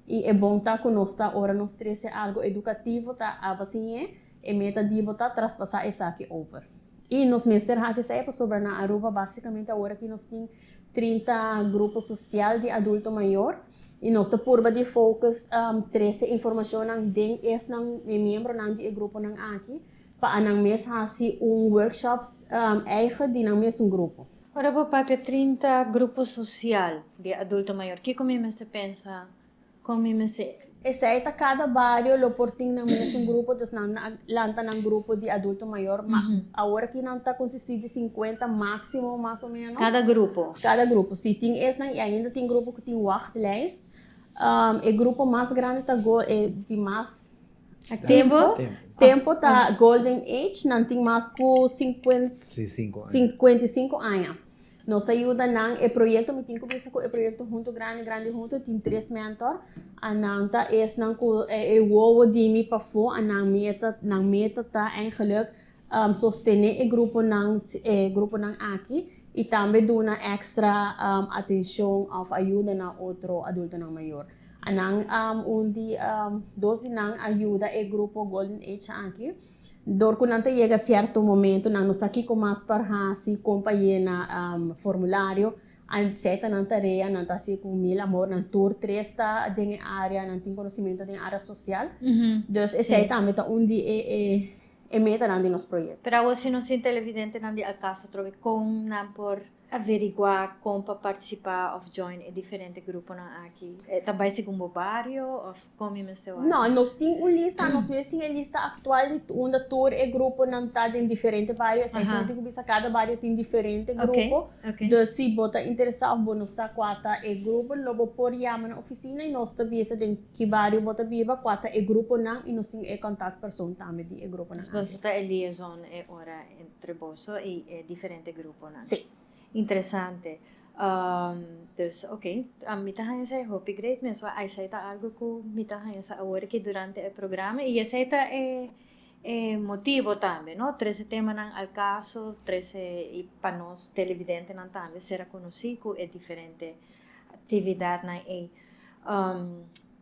y e bon ta cu nos ta ora nos trece algo educativo ta aba siñ'e, e meta di bo ta traspasa esaki over. Y nos mester haci esey pasobra na Aruba basicamente awor aki nos tin 30 grupo social di adulto mayor y nos ta purba di focus trece informacionnan den esnan e miembronan di e gruponan aki pa anan mes haci un workshops eigen di nan mesun grupo.
Ora bo papia 30 grupo social di adulto mayor, kico mi mester pensa? Kon mi mester.
Esei ta kada bario lo por tin nan mesun grupo, dus nan a lanta nan grupo di adulto mayor, ma awor aki nan ta konsistí di 50 máksimo mas o ménos.
Kada grupo?
Kada grupo, si tin esnan i ainda tin grupo ku tin wachtlijst. E grupo mas grandi ta go e di mas
Aktivo?
Tempo ta Golden Age, nan tin mas ku 55 aña. Nos a yuda nan e proyecto, mi tin cu bisa cu e proyecto Hunto Grandi Grandi Hunto tin tres mentor, a nan ta esnan cu e wowo di mi pafó, a nan meta, nan meta ta eigenlijk sostene e gruponan, e gruponan aki. i tambe duna èkstra atenshon òf ayuda na otro adultonan mayor. Anan un di dos di nan a yuda e grupo Golden Age aki dor ku nan ta yega sierto momento nan no sa kiko mas por hasi kon pa yena formulario a seta nan tarea nan ta hasi ku mil amor nan tur tres ta den e area nan tin konosimento den area sosial dus esei tambe ta un di e e metanan di nos proyekto.
Pero awor si nos tin televidentenan di Alcaso atrobe kon nan por Averiguá kon pa partisipá òf join e diferente gruponan aki. E ta bai segun bo bario òf kon mi mester wak?
No, nos tin un lista, nos mes tin e lista aktual di unda tur e gruponan ta den diferente bario. Esei si no tin ku bisa kada bario tin diferente grupo. Dus si bo ta interesá òf bo no sa kua ta e grupo, lo bo por yama na ofisina i nos ta bisa den ki bario bo ta biba, kua ta e gruponan i nos tin e kontaktpersoon tambe di e gruponan aki.
Dus boso ta e liaison e ora Entre boso y e diferente gruponan.
Sí.
Interesante. Dus ok, mi ta haña esei hopi great mes wak. Esei ta algo ku mi ta haña sa awor aki durante e programa y esei ta e e motibo tambe, no? Trese temanan al kaso, trese y pa nos televidentenan tambe sera konosí ku e diferente aktividatnan ei.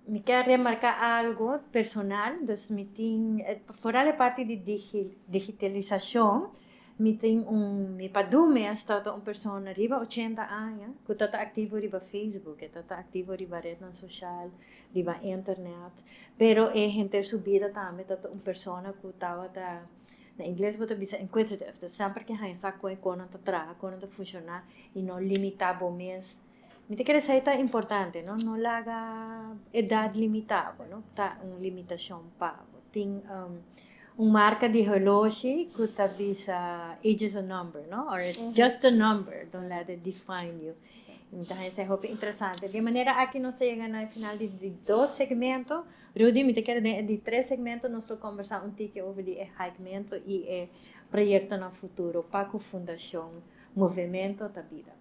Mi kier remarca algo personal, dus mi tin, foral e parti di digitalisacion, mi tin un, mi padu mes ta un persona riba ochenta aña cu ta ta activo riba Facebook, e ta ta activo riba rednan social, riba internet, pero e henter su bida tambe ta ta un persona cu tabata, na ingles bo ta bisa inquisitive, dus semper ke haña sa con e conan ta traha, con nan ta funciona y no limita bo mes. Mi ta kere esei ta importante, no? No laga edad limita bo, no? Ta un limitacion pa bo. Tin un marca di holoshi cu ta bisa age is a number, no? Or it's just a number, don't let it define you. Mi ta haña esei hopi interesante. Di e manera aki nos ta yega na e final di di dos segmento. Rudy, mi ta kere den e di tres segmento nos lo combersa un tiki over di e hikemento y e proyectonan futuro pa cu Fundacion Movemento ta Bida.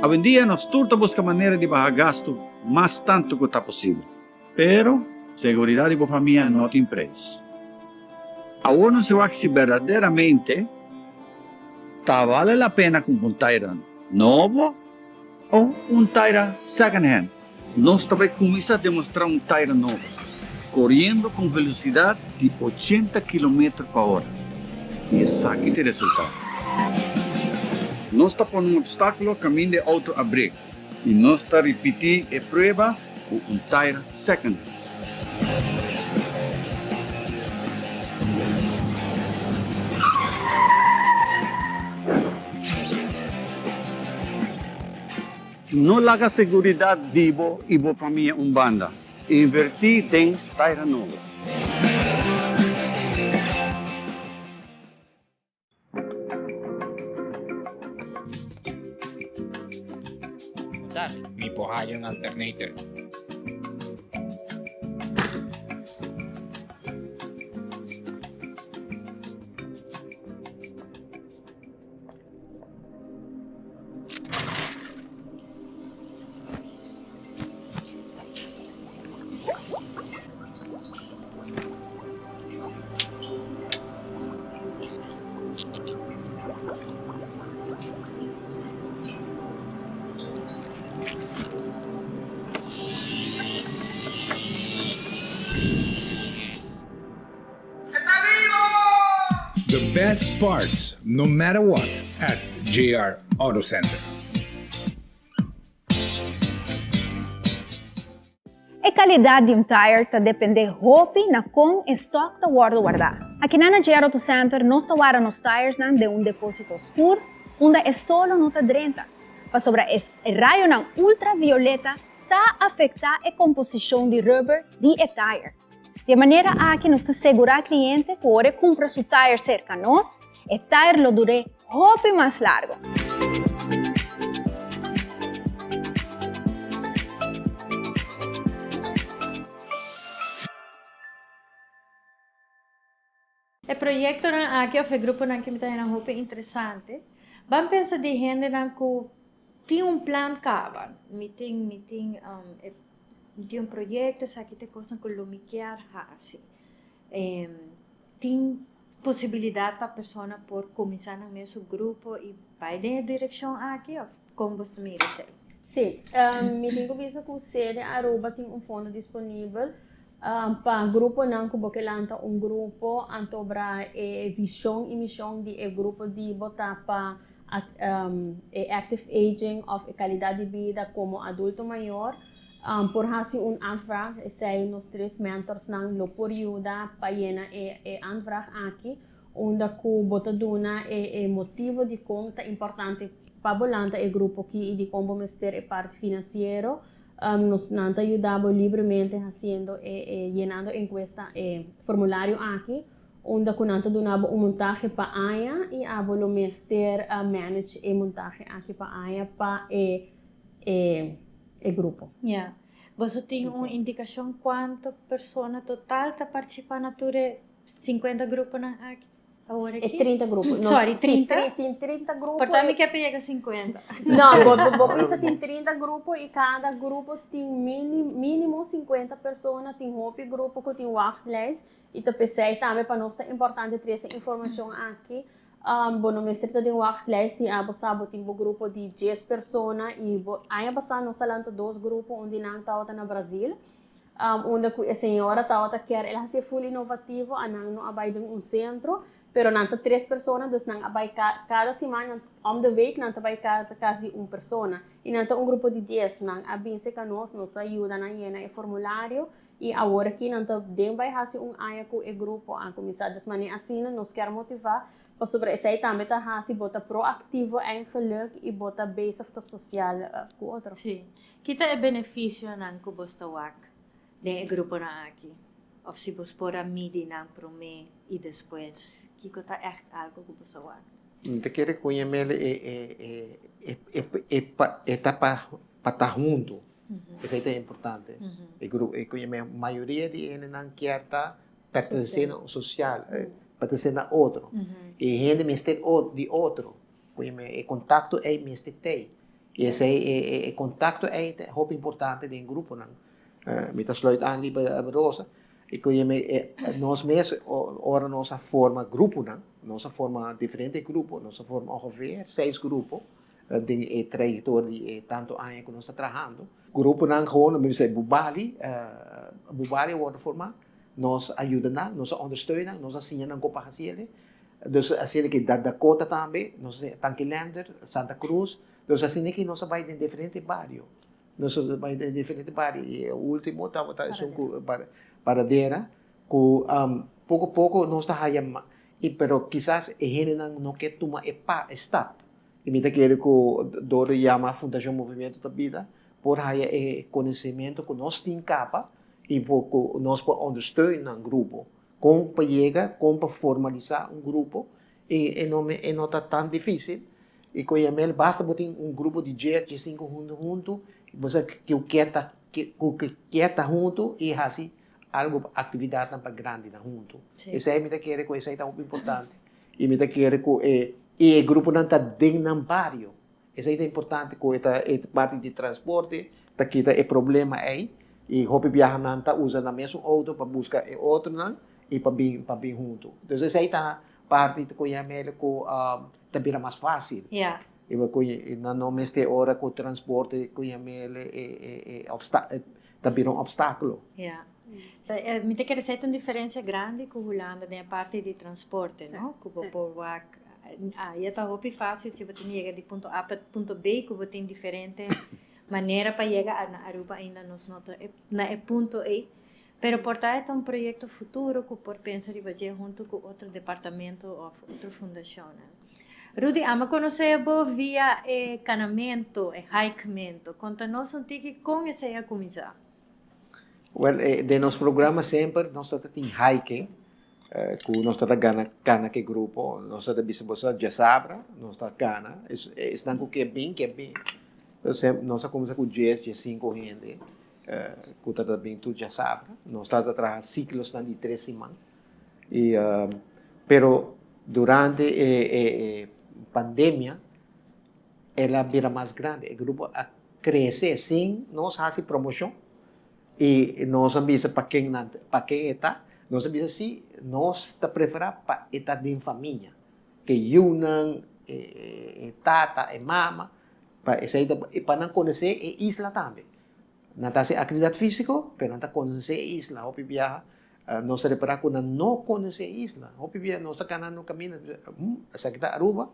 Awendia nos tur ta buska manera di baha gastu mas tantu ku ta posibel. Pero, seguridat di bo famia no tin preis. Awor nos wak si berdaderamente ta bale la pena kumpra un taira nobo O un taira second hand. Nos ta bai cuminsa demostra un taira nobo, coriendo cu un velocidad di ochenta kilometer pa ora. Y esaki ta e resultado. Nos ta pone un obstaculo caminda e auto a brek y nos ta ripiti e prueba cu un taira second hand. No laga seguridad di bo y bo famia un banda. Inverti den taira nobo.
Mi por haya un alternator.
The best parts no matter what at JR Auto Center.
E kalidat di un tire ta dependé hopi na kon e stòk ta wòrdu wardá. Akinan na JR Auto Center nos ta warda nos tiresnan den un depósito skur unda e solo no ta drenta, pasobra e rayonan ultravioleta ta afektá e komposishon di rubber di e tire. Di e manera aki nos ta segurá kliente ku ora e kumpra su tayer serka nos, e tayer lo dur'é hopi mas largu.
E proyektonan aki òf e gruponan aki mi ta hena hopi interesante. Ban pensa di hendenan ku tin un plan kaba. Mi tin mi tin mi tin un proyekto esaki ta e kosnan ku lo mi kier hasi. Tin posibilidat pa persona por kuminsá nan mes su grupo i bai den e direkshon aki òf kon bos ta mira esei?
Sí, mi tin ku bisa ku sede Aruba tin un fondo disponibel Pa gruponan ku bo ke lanta un grupo anto bra e vision i mision di e grupo di bo ta pa e active aging of e kalidat di bida komo adulto mayor por hasi un aanvraag esei nos tres mentorsnan lo por yuda pa yena e aanvraag aki unda ku bo ta duna e motivo dikon ta importante pa bo lanta e grupo aki i dikon bo mester e parti finansiero. Nos nan ta yuda bo libremente hasiendo e e yenando enkuesta e formulario aki unda ku nan ta duna bo un montahe pa aña i abo lo mester manage e montahe aki pa aña pa e e e grupo.
Ya. Boso tin un indikashon kuantu persona total ta partisipá na tur e sinkuenta gruponan aki? Awor
E 30 grupo.
Nos, Sorry, 30?
Sí, tin 30 grupo.
Por tanto, mi ke yega 50.
No, bo, bo bisa tin 30 grupo y cada grupo tin mini, mínimo 50 persona, tin hopi grupo ku tin wachtlijst. Y ta pesei tambe pa nos ta importante trese informacion aki. Um, bo no mester ta den wachtlijst si abo sa bo tin bo grupo di 10 persona y bo, aña pasá nos a lanta dos grupo, un di nan tabata na Brasil. Unda ku e señora tabata kier el hasi full inovativo a nan no a bai den un sentro pero nan ta tres persona dus nan a bai kada siman nan om de week nan ta bai kas di un persona i nan ta un grupo di dies nan a bin seka nos nos a yuda nan yena e formulario i awor aki nan ta den bai hasi un aña ku e grupo a kuminsá dus manera asina nos kier motivá pasobra esei tambe ta hasi bo ta proaktivo eigenlijk i bo ta bezig ta sosial ku otro.
Ki ta e benefisionan ku bos ta wak den e gruponan aki? Òf si bos por a midi nan promé i despues, kiko ta ègt algu ku bos a wak?
Mi ta kere ku Yemele e e e e ta pa pa ta huntu. Esei ta importante. E grupo e ku Yemele mayoria di hendenan kier ta pertenesé na un sosial, pertenesé na otro. E hende mester di otro. Ku Yemele e kontakto ei mester t'ei. I esei e e kontakto ei ta hopi importante den gruponan. Mi ta sluit aan riba Rosa i ku e nos mes ora nos a forma gruponan, nos a forma diferente grupo, nos a forma ongeveer seis grupo den e trayektoria di e tantu aña ku nos ta trahando. Gruponan gewoon, mi bisa Bubali, Bubali a wòrdu formá, nos a yuda nan, nos a ondersteun nan, nos a siña nan kon pa hasi el'e. Dus asina ki Dakota tambe, nos a Tanki Lander, Santa Cruz, dus asina ki nos a bai den diferente bario. Nos a bai den diferente bario i e ultimo tabata esun ku Paradera ku poko poko nos ta haya i pero kisas e hendenan no ke tuma e pa e stap. I mi ta kere ku dor di yama Fundashon Movimiento ta Bida por haya e konosementu ku nos tin kaba i por ku nos por ondersteun nan grupo. Kon pa yega, kon pa formalisá un grupo i e no e no ta tan difísil. I ku Yamel basta bo tin un grupo di djes, diesinku huntu huntu, bo sa ku ke ta ku ke ta huntu i hasi algu aktividatnan pa grandinan huntu. Esei mi ta kere ku esei ta hopi importante i mi ta kere ku e i e gruponan ta den nan bario. Esei ta importante ku e ta e parti di transporte ta kita e problema ei i hopi biaha nan ta usa nan mesun outo pa buska e otronan i pa bin pa bin huntu. Dus esei ta parti ku yam'el ku ta bira mas fásil. I bo ku nan no mester ora ku transporte ku yam'el e e e ta bira un opstákulo.
Mi ta kere esei ta un diferensia grandi ku Hulanda den e parti di transporte, no? Ku bo por wak Ya ta hopi fácil si bo tin yega di punto A pa punto B ku bo tin diferente manera pa yega na Aruba ainda nos no ta na e punto ei. Pero por ta e ta un proyekto futuro ku por pensa riba dje huntu ku otro departamento òf otro fundashonnan. Rudy, amo konosé bo via e kanamento, e hikemento. Konta nos un tiki kon esei a kuminsá.
Well, den nos programa semper nos ta tin hiking, ku nos ta gana kana ku e grupo. Nos ta bisa boso djasabra nos ta kana, esnan ku ke bin, ke bin. Nos a kuminsá ku djes, diesinku hende ku ta bin tur djasabra. Nos ta traha siklosnan di tres siman. I pero durante e pandemia el a bira mas grandi, e grupo a krese sin nos hasi promoshon i nos a bisa pa ken nan pa ken e ta, nos a bisa si nos ta preferá pa e ta den famia, ke yunan, e tata, e mama, pa esei ta pa nan konosé e isla tambe. Nan ta hasi aktividat físiko, pero nan ta konosé e isla. Hopi biaha nos ta repará ku nan no konosé e isla. Hopi biaha nos ta kana no kaminda, esaki ta Aruba.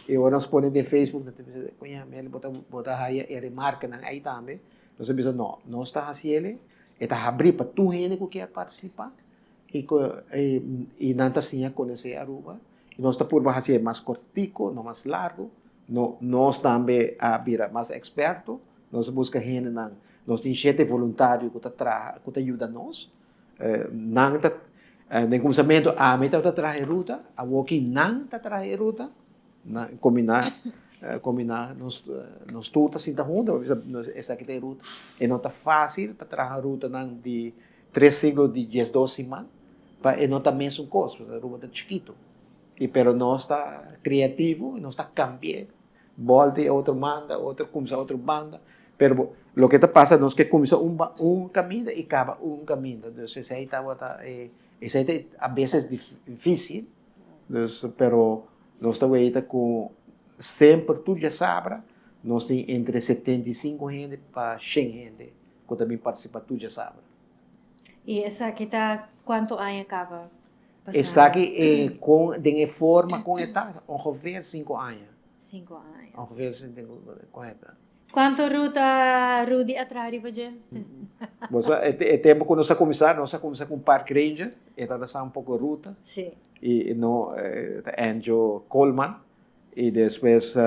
I ora nos pone den Facebook, nan ta bisa, Koña, Meli, bo ta bo ta haya e remarkenan ei tambe. Nos ta bisa, no, nos ta hasi el, e ta habrí pa tur hende ku kier partisipá i ku i nan ta siña konosé Aruba. I nos ta purba hasi e mas kortiko, no mas largu. No, nos tambe a bira mas eksperto. Nos a buska hendenan, nos tin shete voluntario ku ta traha, ku ta yuda nos. Nan ta, den kuminsamentu ami tabata traha e ruta, awoki nan ta traha e ruta. Nan kombiná, kombiná nos, nos tur ta sinta huntu pa bisa esaki ta e ruta. E no ta fásil pa traha rutanan di tres siglo di diesdos siman, pa e no ta mesun kos, pasobra Aruba ta chikitu. I pero nos ta kreativo i nos ta kambi'é. Bolta e otro manda, otro kumsa otro banda. Pero bo, loke ta pasa nos ke kumsa un ba un kaminda i kaba un kaminda. Dus esei tabata e, esei ta a beses difísil. Dus, pero nos ta weita ku semper tur djasabra nos tin entre 75 hende pa shen hende ku ta bin partisipá tur djasabra.
I esaki ta kuantu aña kaba pasado?
Esaki e kon den e forma kon e ta ongeveer sinku aña.
Sinku aña.
Ongeveer kon e ta.
Kuantu ruta Rudy a traha riba dje?
Bo sa e tempu ku nos a kuminsá nos a kuminsá ku un park ranger e tabata sa un poko ruta.
Si.
I no ta Andrew Coleman i despues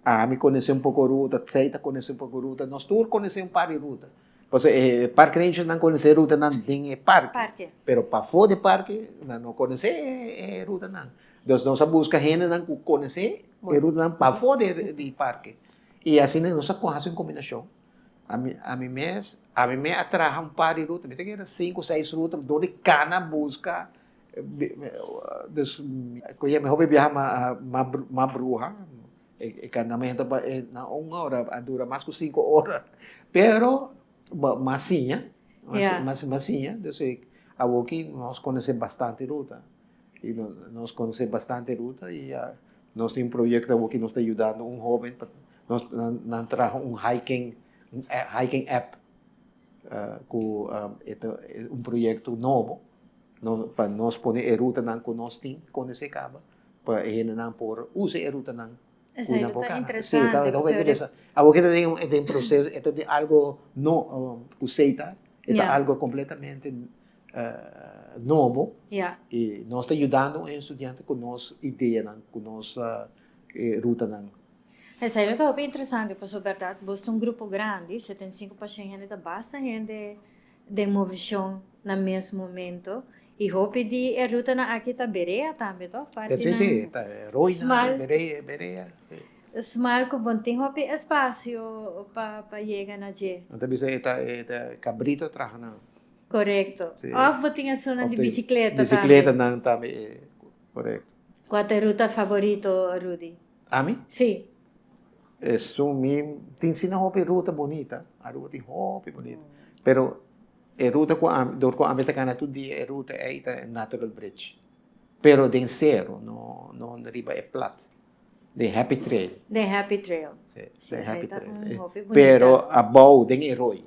ami konosé un poko ruta, Tsei ta konosé un poko ruta, nos tur konosé un par di ruta. Pasobra e park rangernan konosé rutanan den e parke,
Parke.
pero pafó di parke nan no konosé e rutanan. Dus nos a buska hendenan ku konosé e rutanan pafó di parke. I asina nos a hasi un kombinashon. Ami ami mes ami mes a traha un par di ruta, mi ta kere sinku seis ruta dor di kana buska Dus koe mi hopi biaha ma bruha e kanamento pa na un ora a dura mas ku sinku ora pero mas siña mas siña dus awoki nos konosé bastante ruta i nos konosé bastante ruta i nos tin un proyekto awoki nos ta yudando un hoben pa nan traha un hiking hiking app ku e ta un proyekto nobo. No, pa nos pone e rutanan ku nos tin konosé kaba, pa e hendenan por usa e rutanan ku
Esei
nan
lo
por
ta
kana. Sí,
interesante,
ta hopi
pasobra
interesante. Awor ke ta den un den proseso, e ta den algo no ku seita, e ta
Ja.
algo kompletamente nobo
Ja.
i nos ta yudando un estudiante ku nos ideanan, ku nos rutanan.
Esei lo ta hopi interesante, pasobra bèrdat bo ta un grupo grandi, 75 pa shen hende ta basta hende den movishon na mes momento y hopi di e rutanan aki ta berea tambe toch?
Sí, sí, ta roinan, berea, berea.
Smal cu bon tin hopi espacio pa pa yega na dje.
Nan ta bisa e ta e ta cabrito traha nan.
Corecto. Of bo tin esunnan di bicicleta tambe.
Bicicletanan tambe, corecto.
Cua ta e ruta favorito, Rudy?
Ami?
Sí.
Esun mi tin asina hopi ruta bunita, Aruba tin hopi bunita, pero e ruta ku ami, dor ku ami ta kana tur dia e ruta ei ta Natural Bridge, pero den sero, no no riba e plat, den Happy Trail.
Den Happy Trail.
Si,
Si,
den
esei
Happy
ta
Trail.
un hopi bunita.
Pero abou den e roi.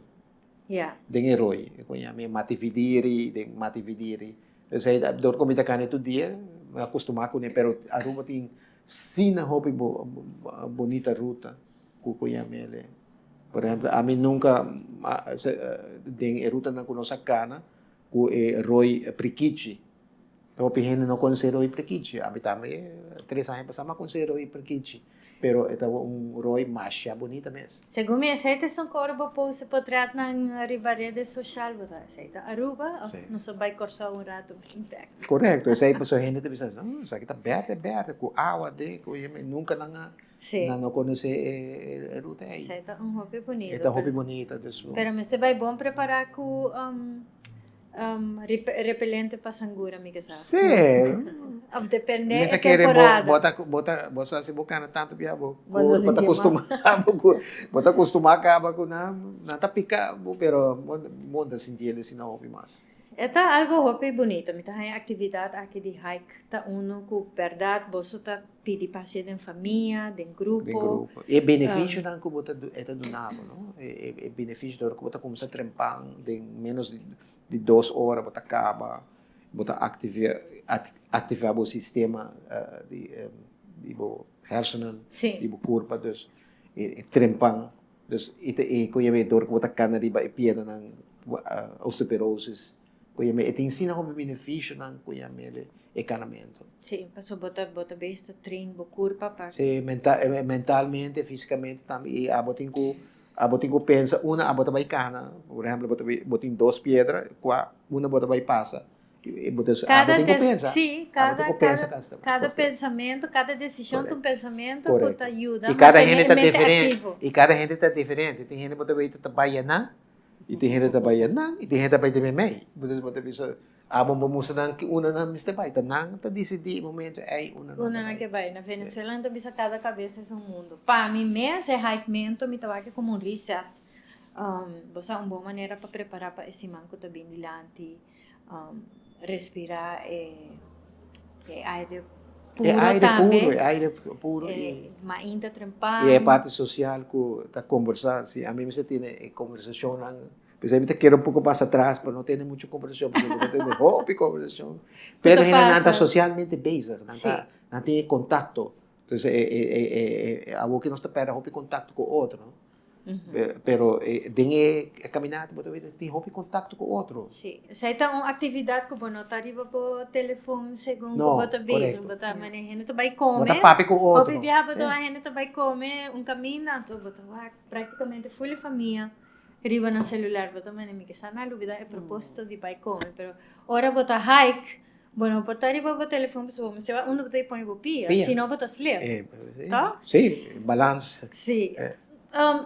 Ya.
Den e roi, ku yama e Matividiri, den Matividiri. Esei ta dor ku mi ta kana tur dia, mi a kustumá kuné, pero Aruba tin Sina hopi bonita ruta ku ku yam'el. Por ehempel, ami nunka den e rutanan ku nos a kana ku e Roy Prikichi. Hopi hende no conoce Rooi Prekichi. Ami tambe tres aña pasa mi a conoce Rooi Prekichi. Pero e ta un rooi masha bunita mes.
Segun mi esei ta esun ku ora bo post e potretnan riba redes social bo ta esei ta Aruba of nos a bai Kòrsou un rato bin bèk.
Korekto, esei pasobra hende ta bisa esaki ta bèrdè bèrdè ku awa den ku yeme nunka nan a nan no konosé e ruta ei.
Esei ta un hopi bunita.
E ta hopi bunita dus.
Pero mester bai bon prepará ku Repelente pa sangura mi ke sa.
Sí.
Of depende e temporada.
Bo ta bo ta bo sa si bo kana tantu bia bo bo ta kostuma bo ta kostuma kaba ku nan nan ta pika bo pero bo no ta sinti el asina hopi mas.
E ta algo hopi bunito mi ta haña aktividat aki di hike ta unu ku bèrdat boso ta pidi pa hasié den famia, den grupo.
Den grupo. E beneficionan ku bo ta e ta duna bo, no? E e beneficio dor ku bo ta kuminsá trempan den ménos di dos ora bo ta kaba, bo ta aktivá aktivá bo sistema di di bo hersenen, di bo kurpa, dus e trempan, dus e ta e ku yama dor ku bo ta kana riba e piernanan osteoporosis. Ku yam'é e tin asina hopi beneficionan ku yam'é e kanamentu.
Sí, pasobra bo ta bo ta bes ta train bo kurpa pa.
Sí, mentalmente, físikamente tambe i abo tin ku abo tin ku pensa una abo ta bai kana, por ehempel bo ta bai bo tin dos piedra kua una bo ta bai pasa i bo ta abo tin ku pensa.
Sí,
abo tin ku pensa
kada pensamentu, kada desishon ta un pensamentu ku ta yuda
I kada hende ta diferente, i kada hende ta diferente, tin hende bo ta weta ta bai anan. I tin hende ta bai anan, i tin hende ta bai den meimei. Bo ta bisa, abo bo mustra nan ki unda nan mester bai. Ta nan ta disidí e momento ei unda nan ta bai.
Unda nan ke bai. Na Venezuela nan ta bisa kada kabesa es un mundo. Pa mi mes e hikemento mi ta wak komo un reset. Bo sa un bon manera pa prepará pa e siman ku ta bin dilanti. Respirá e aire puro
E aire
tambe.
puro, e aire puro i.
Mainta trempan.
I e parti sosial ku ta kombersá. Si ami mester tene e kombersashonnan, p'esei mi ta kere un poko pas atras pa no tene muchu kombersashon, pasobra mi ta tene hopi kombersashon. Pero hendenan ta sosialmente bezig, nan ta, nan tin e kontakto. Entonces e awor ke nos ta pèrdè hopi kontakto ku otro, pero den e kaminata bo ta weta tin hopi kontakto ku otro.
Sí, esei ta un aktividat ku bo no ta riba bo telefon segun ku bo ta bezig, bo ta manera hende ta bai kome.
Bo ta papia ku otro.
Hopi biaha bo ta wak hende ta bai kome un kaminda, anto bo ta wak praktikamente ful e famia riba nan selular, bo ta manera mi ke sa nan a lubida e proposito di bai kome, pero ora bo ta hike Bo no por ta riba bo telefon pasobra bo mester wak unda bo ta pone bo pia, si no bo ta slip. Toh?
Sí, balans.
Sí.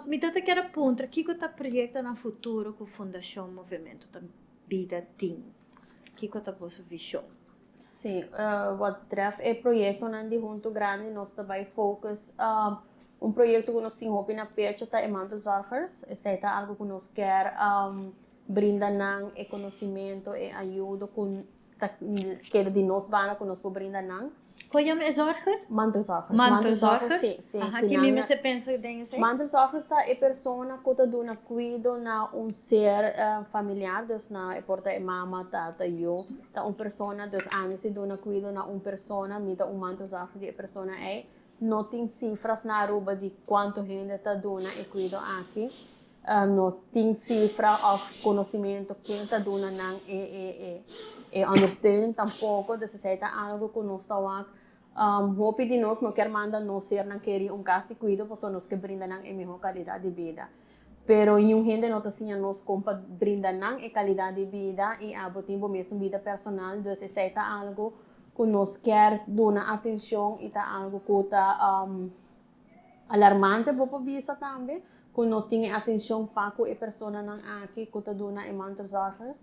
Mi ta kier a puntra kiko ta proyectonan futuro ku Fundashon Movemento ta Bida tin? Kiko ta boso vishon?
Sí, wat betreft e proyectonan di Hunto Grandi nos ta bai focus un proyecto ku nos tin hopi na pecho ta e mantelzorgers, esei ta algo ku nos kier Brinda nan e conocimento, e ayudo cu ta keda di nos banda cu nos por brinda nan.
Con yama e zorger?
Mantelzorgers.
Mantelzorgers?
Si, si.
Aha, ki mi mester pensa den esey?
Mantelzorgers ta e persona cu ta duna cuido na un ser familiar, dus na e por ta e mama, tata, yu. Ta un persona, dus ami si duna cuido na un persona, mi ta un mantelzorger di e persona ey. No tin cifras na Aruba di cuanto hende ta duna e cuido aki. No tin sifra òf konosementu ken ta duna nan e e ondersteuning tampoko, dus esei ta algu ku nos ta wak. Hopi di nos no kier manda nos sernan keri un kas di kuido pasobra nos ke brinda nan e mihó kalidat di bida. Pero niun hende no ta siña nos kon pa brinda nan e kalidat di bida i abo tin bo mesun bida personal, dus esei ta algu ku nos kier duna atenshon i ta algu ku ta Alarmante bo por bisa tambe ku no tin e atenshon pa ku e personanan aki ku ta duna e mantelzorgers.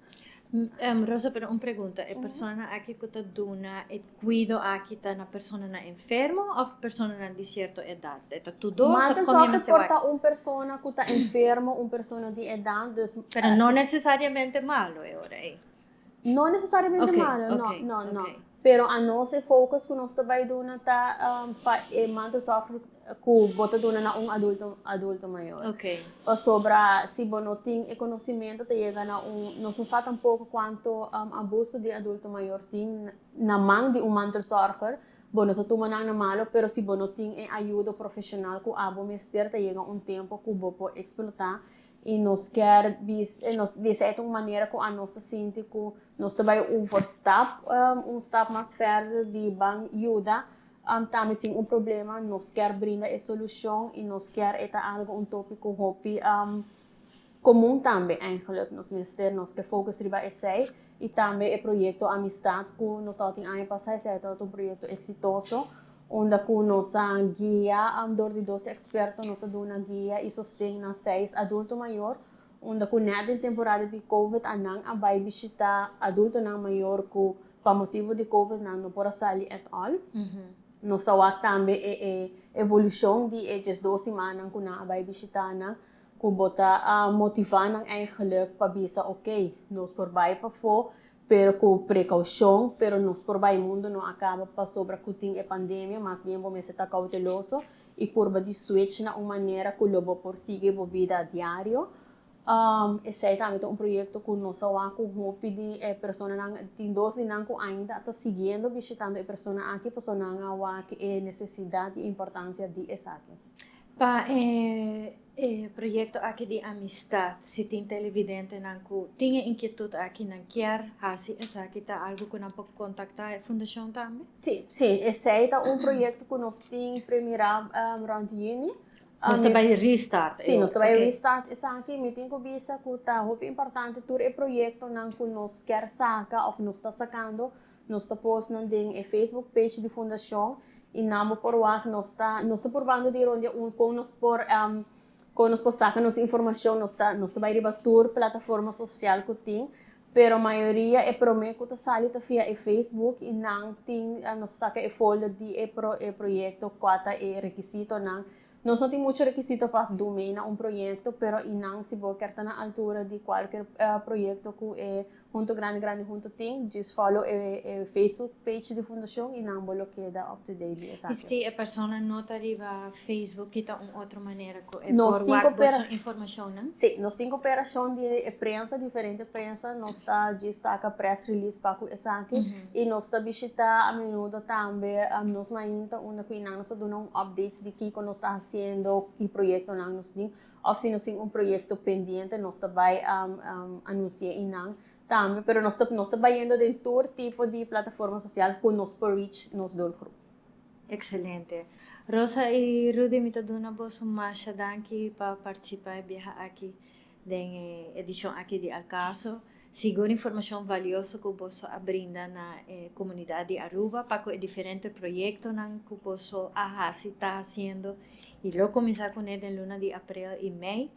Rosa, pero un pregunta, e personanan aki ku ta duna e kuido aki ta na personanan enfermo òf personanan di sierto edat? E ta tur dos òf kon mi mester
Mantelzorger por ta un persona ku ta enfermo, un persona di edat, dus.
Pero no nesesariamente malo e ora ei.
No necesariamente malo, no, no, no. Pero anos e focus ku nos ta bai duna ta pa e mantelzorg ku bo ta duna na un adulto, adulto mayor. Pasobra si bo no tin e conocimento ta yega na un, nos no sa tampoco cuanto abuso di adulto mayor tin na man di un mantelzorger, bo no ta tuma nan na malo, pero si bo no tin e ayudo profesional ku abo mester ta yega un tempo ku bo por explota. I nos kier bis nos esei ta un manera ku anos ta sinti ku nos ta bai overstap un stap mas verder di ban yuda tambe tin un problema nos kier brinda e solushon i nos kier e ta algo un topiko hopi komun tambe eigenlijk nos mester nos ke focus riba esei i tambe e proyekto Amistad ku nos tabatin aña pasa esei tabata un proyekto eksitoso unda ku nos a guia dor di dos eksperto nos a duna guia i sosten na seis adulto mayor unda ku nèt den temporada di covid a nan a bai bishita adultonan mayor ku pa motibu di covid nan no por a sali at all. Nos a wak tambe e e evolushon di e diesdos simannan ku nan a bai bishita nan ku bo ta motivá nan eigenlijk pa bisa ok nos por bai pafó pero ku prekoushon pero nos por bai mundu no a kaba pasobra ku tin e pandemia mas bien bo mester ta kouteloso i purba di switch na un manera ku lo bo por sigui bo bida diario. Esei tambe ta un proyekto ku nos a wak ku hopi di e personanan, tin dos di nan ku ainda ta siguiendo bishitando e persona aki pasobra nan a wak e nesesidat i importansia di esaki.
Pa e e proyekto aki di amistat, si tin televidentenan ku tin e inkietut aki nan kier hasi esaki ta algu ku nan por kontaktá e fundashon tambe?
Sí, sí, esei ta un proyekto ku nos tin premirá rònt yüni.
Nos ta bai restart.
Sí, nos ta bai restart esaki. Mi tin ku bisa ku ta hopi importante tur e proyektonan ku nos kier saka òf nos ta sakando, nos ta post nan den e Facebook page di fundashon i nan bo por wak nos ta nos ta purbando di rondia un kon nos por kon nos por saka nos informashon. Nos ta nos ta bai riba tur plataforma sosial ku tin, pero mayoria e promé ku ta sali ta via e Facebook i nan tin nos ta saka e folder di e pro e proyekto kua ta e rekisitonan. Nos no tin mucho rekisito pa duna na un proyekto, pero i nan si bo kier ta na altura di kualker proyekto ku e Hunto Grandi Grandi Hunto tin, just follow e e Facebook page di fundashon i nan bo lo keda up to date di
esaki. I si e persona no ta riba Facebook ki ta un otro manera ku e por wak boso informashonnan?
Si, nos tin koperashon di e prensa, diferente prensa, nos ta djis saka press release pa ku esaki i nos ta bishita a menudo tambe nos mainta unda ku nan nos ta duna un updates di kiko nos ta hasiendo, ki proyektonan nos tin òf si nos tin un proyekto pendiente nos ta bai anunsi'é einan tambe, pero nos ta nos ta bayendo den tur tipo di plataforma sosial ku nos por reach nos doelgroep.
Excelente. Rosa y Rudy mi ta duna boso masha danki pa participa e biaha aki den e edicion aki di Al Caso. Sigur informacion valioso cu boso a brinda na e comunidad di Aruba pa cu e diferente proyectonan cu boso a haci, ta haciendo y lo cuminsa cune den luna di april y mei.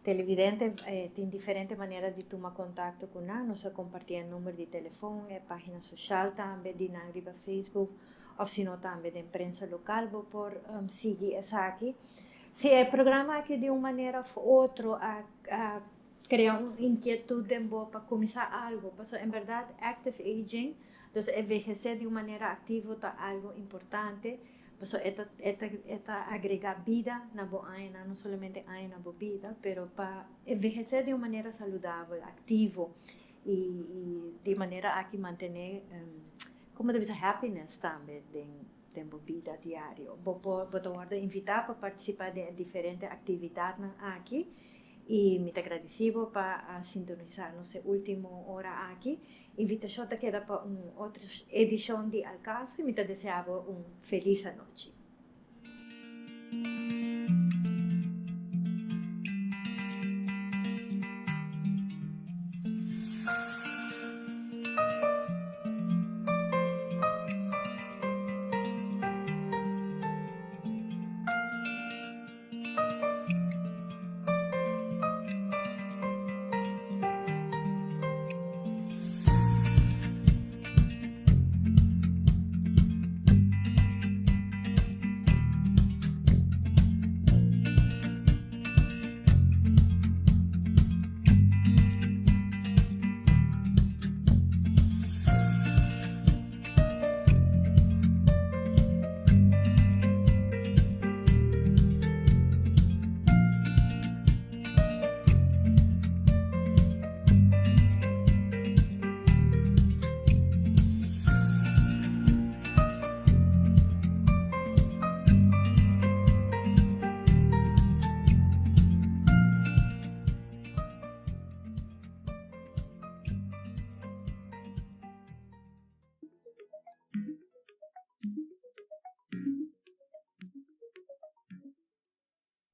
Televidente tin diferente manera di tuma contacto cu nan. Nos a comparti e number di telefon, e pagina social tambe di nan riba Facebook. Of si no tambe den prensa local bo por sigui esaki. Si e programa aki di un manera of otro a a crea un inquietud den bo pa cuminsa algo, pasobra en berdad active aging, dus envejece di un manera activo ta algo importante, pasobra e ta e ta e ta agrega bida na bo añanan, no solamente aña na bo bida, pero pa envejece di un manera saludabel, activo y y di manera aki mantene. Como ta bisa happiness tambe den den bo bida diario. Bo por bo ta wordo invita pa participa den e diferente actividadnan aki y mi ta gradici bo pa a sintonisa nos e ultimo ora aki. Invitacion ta keda pa un otro edicion di Al Caso y mi ta desea bo un feliz anochi.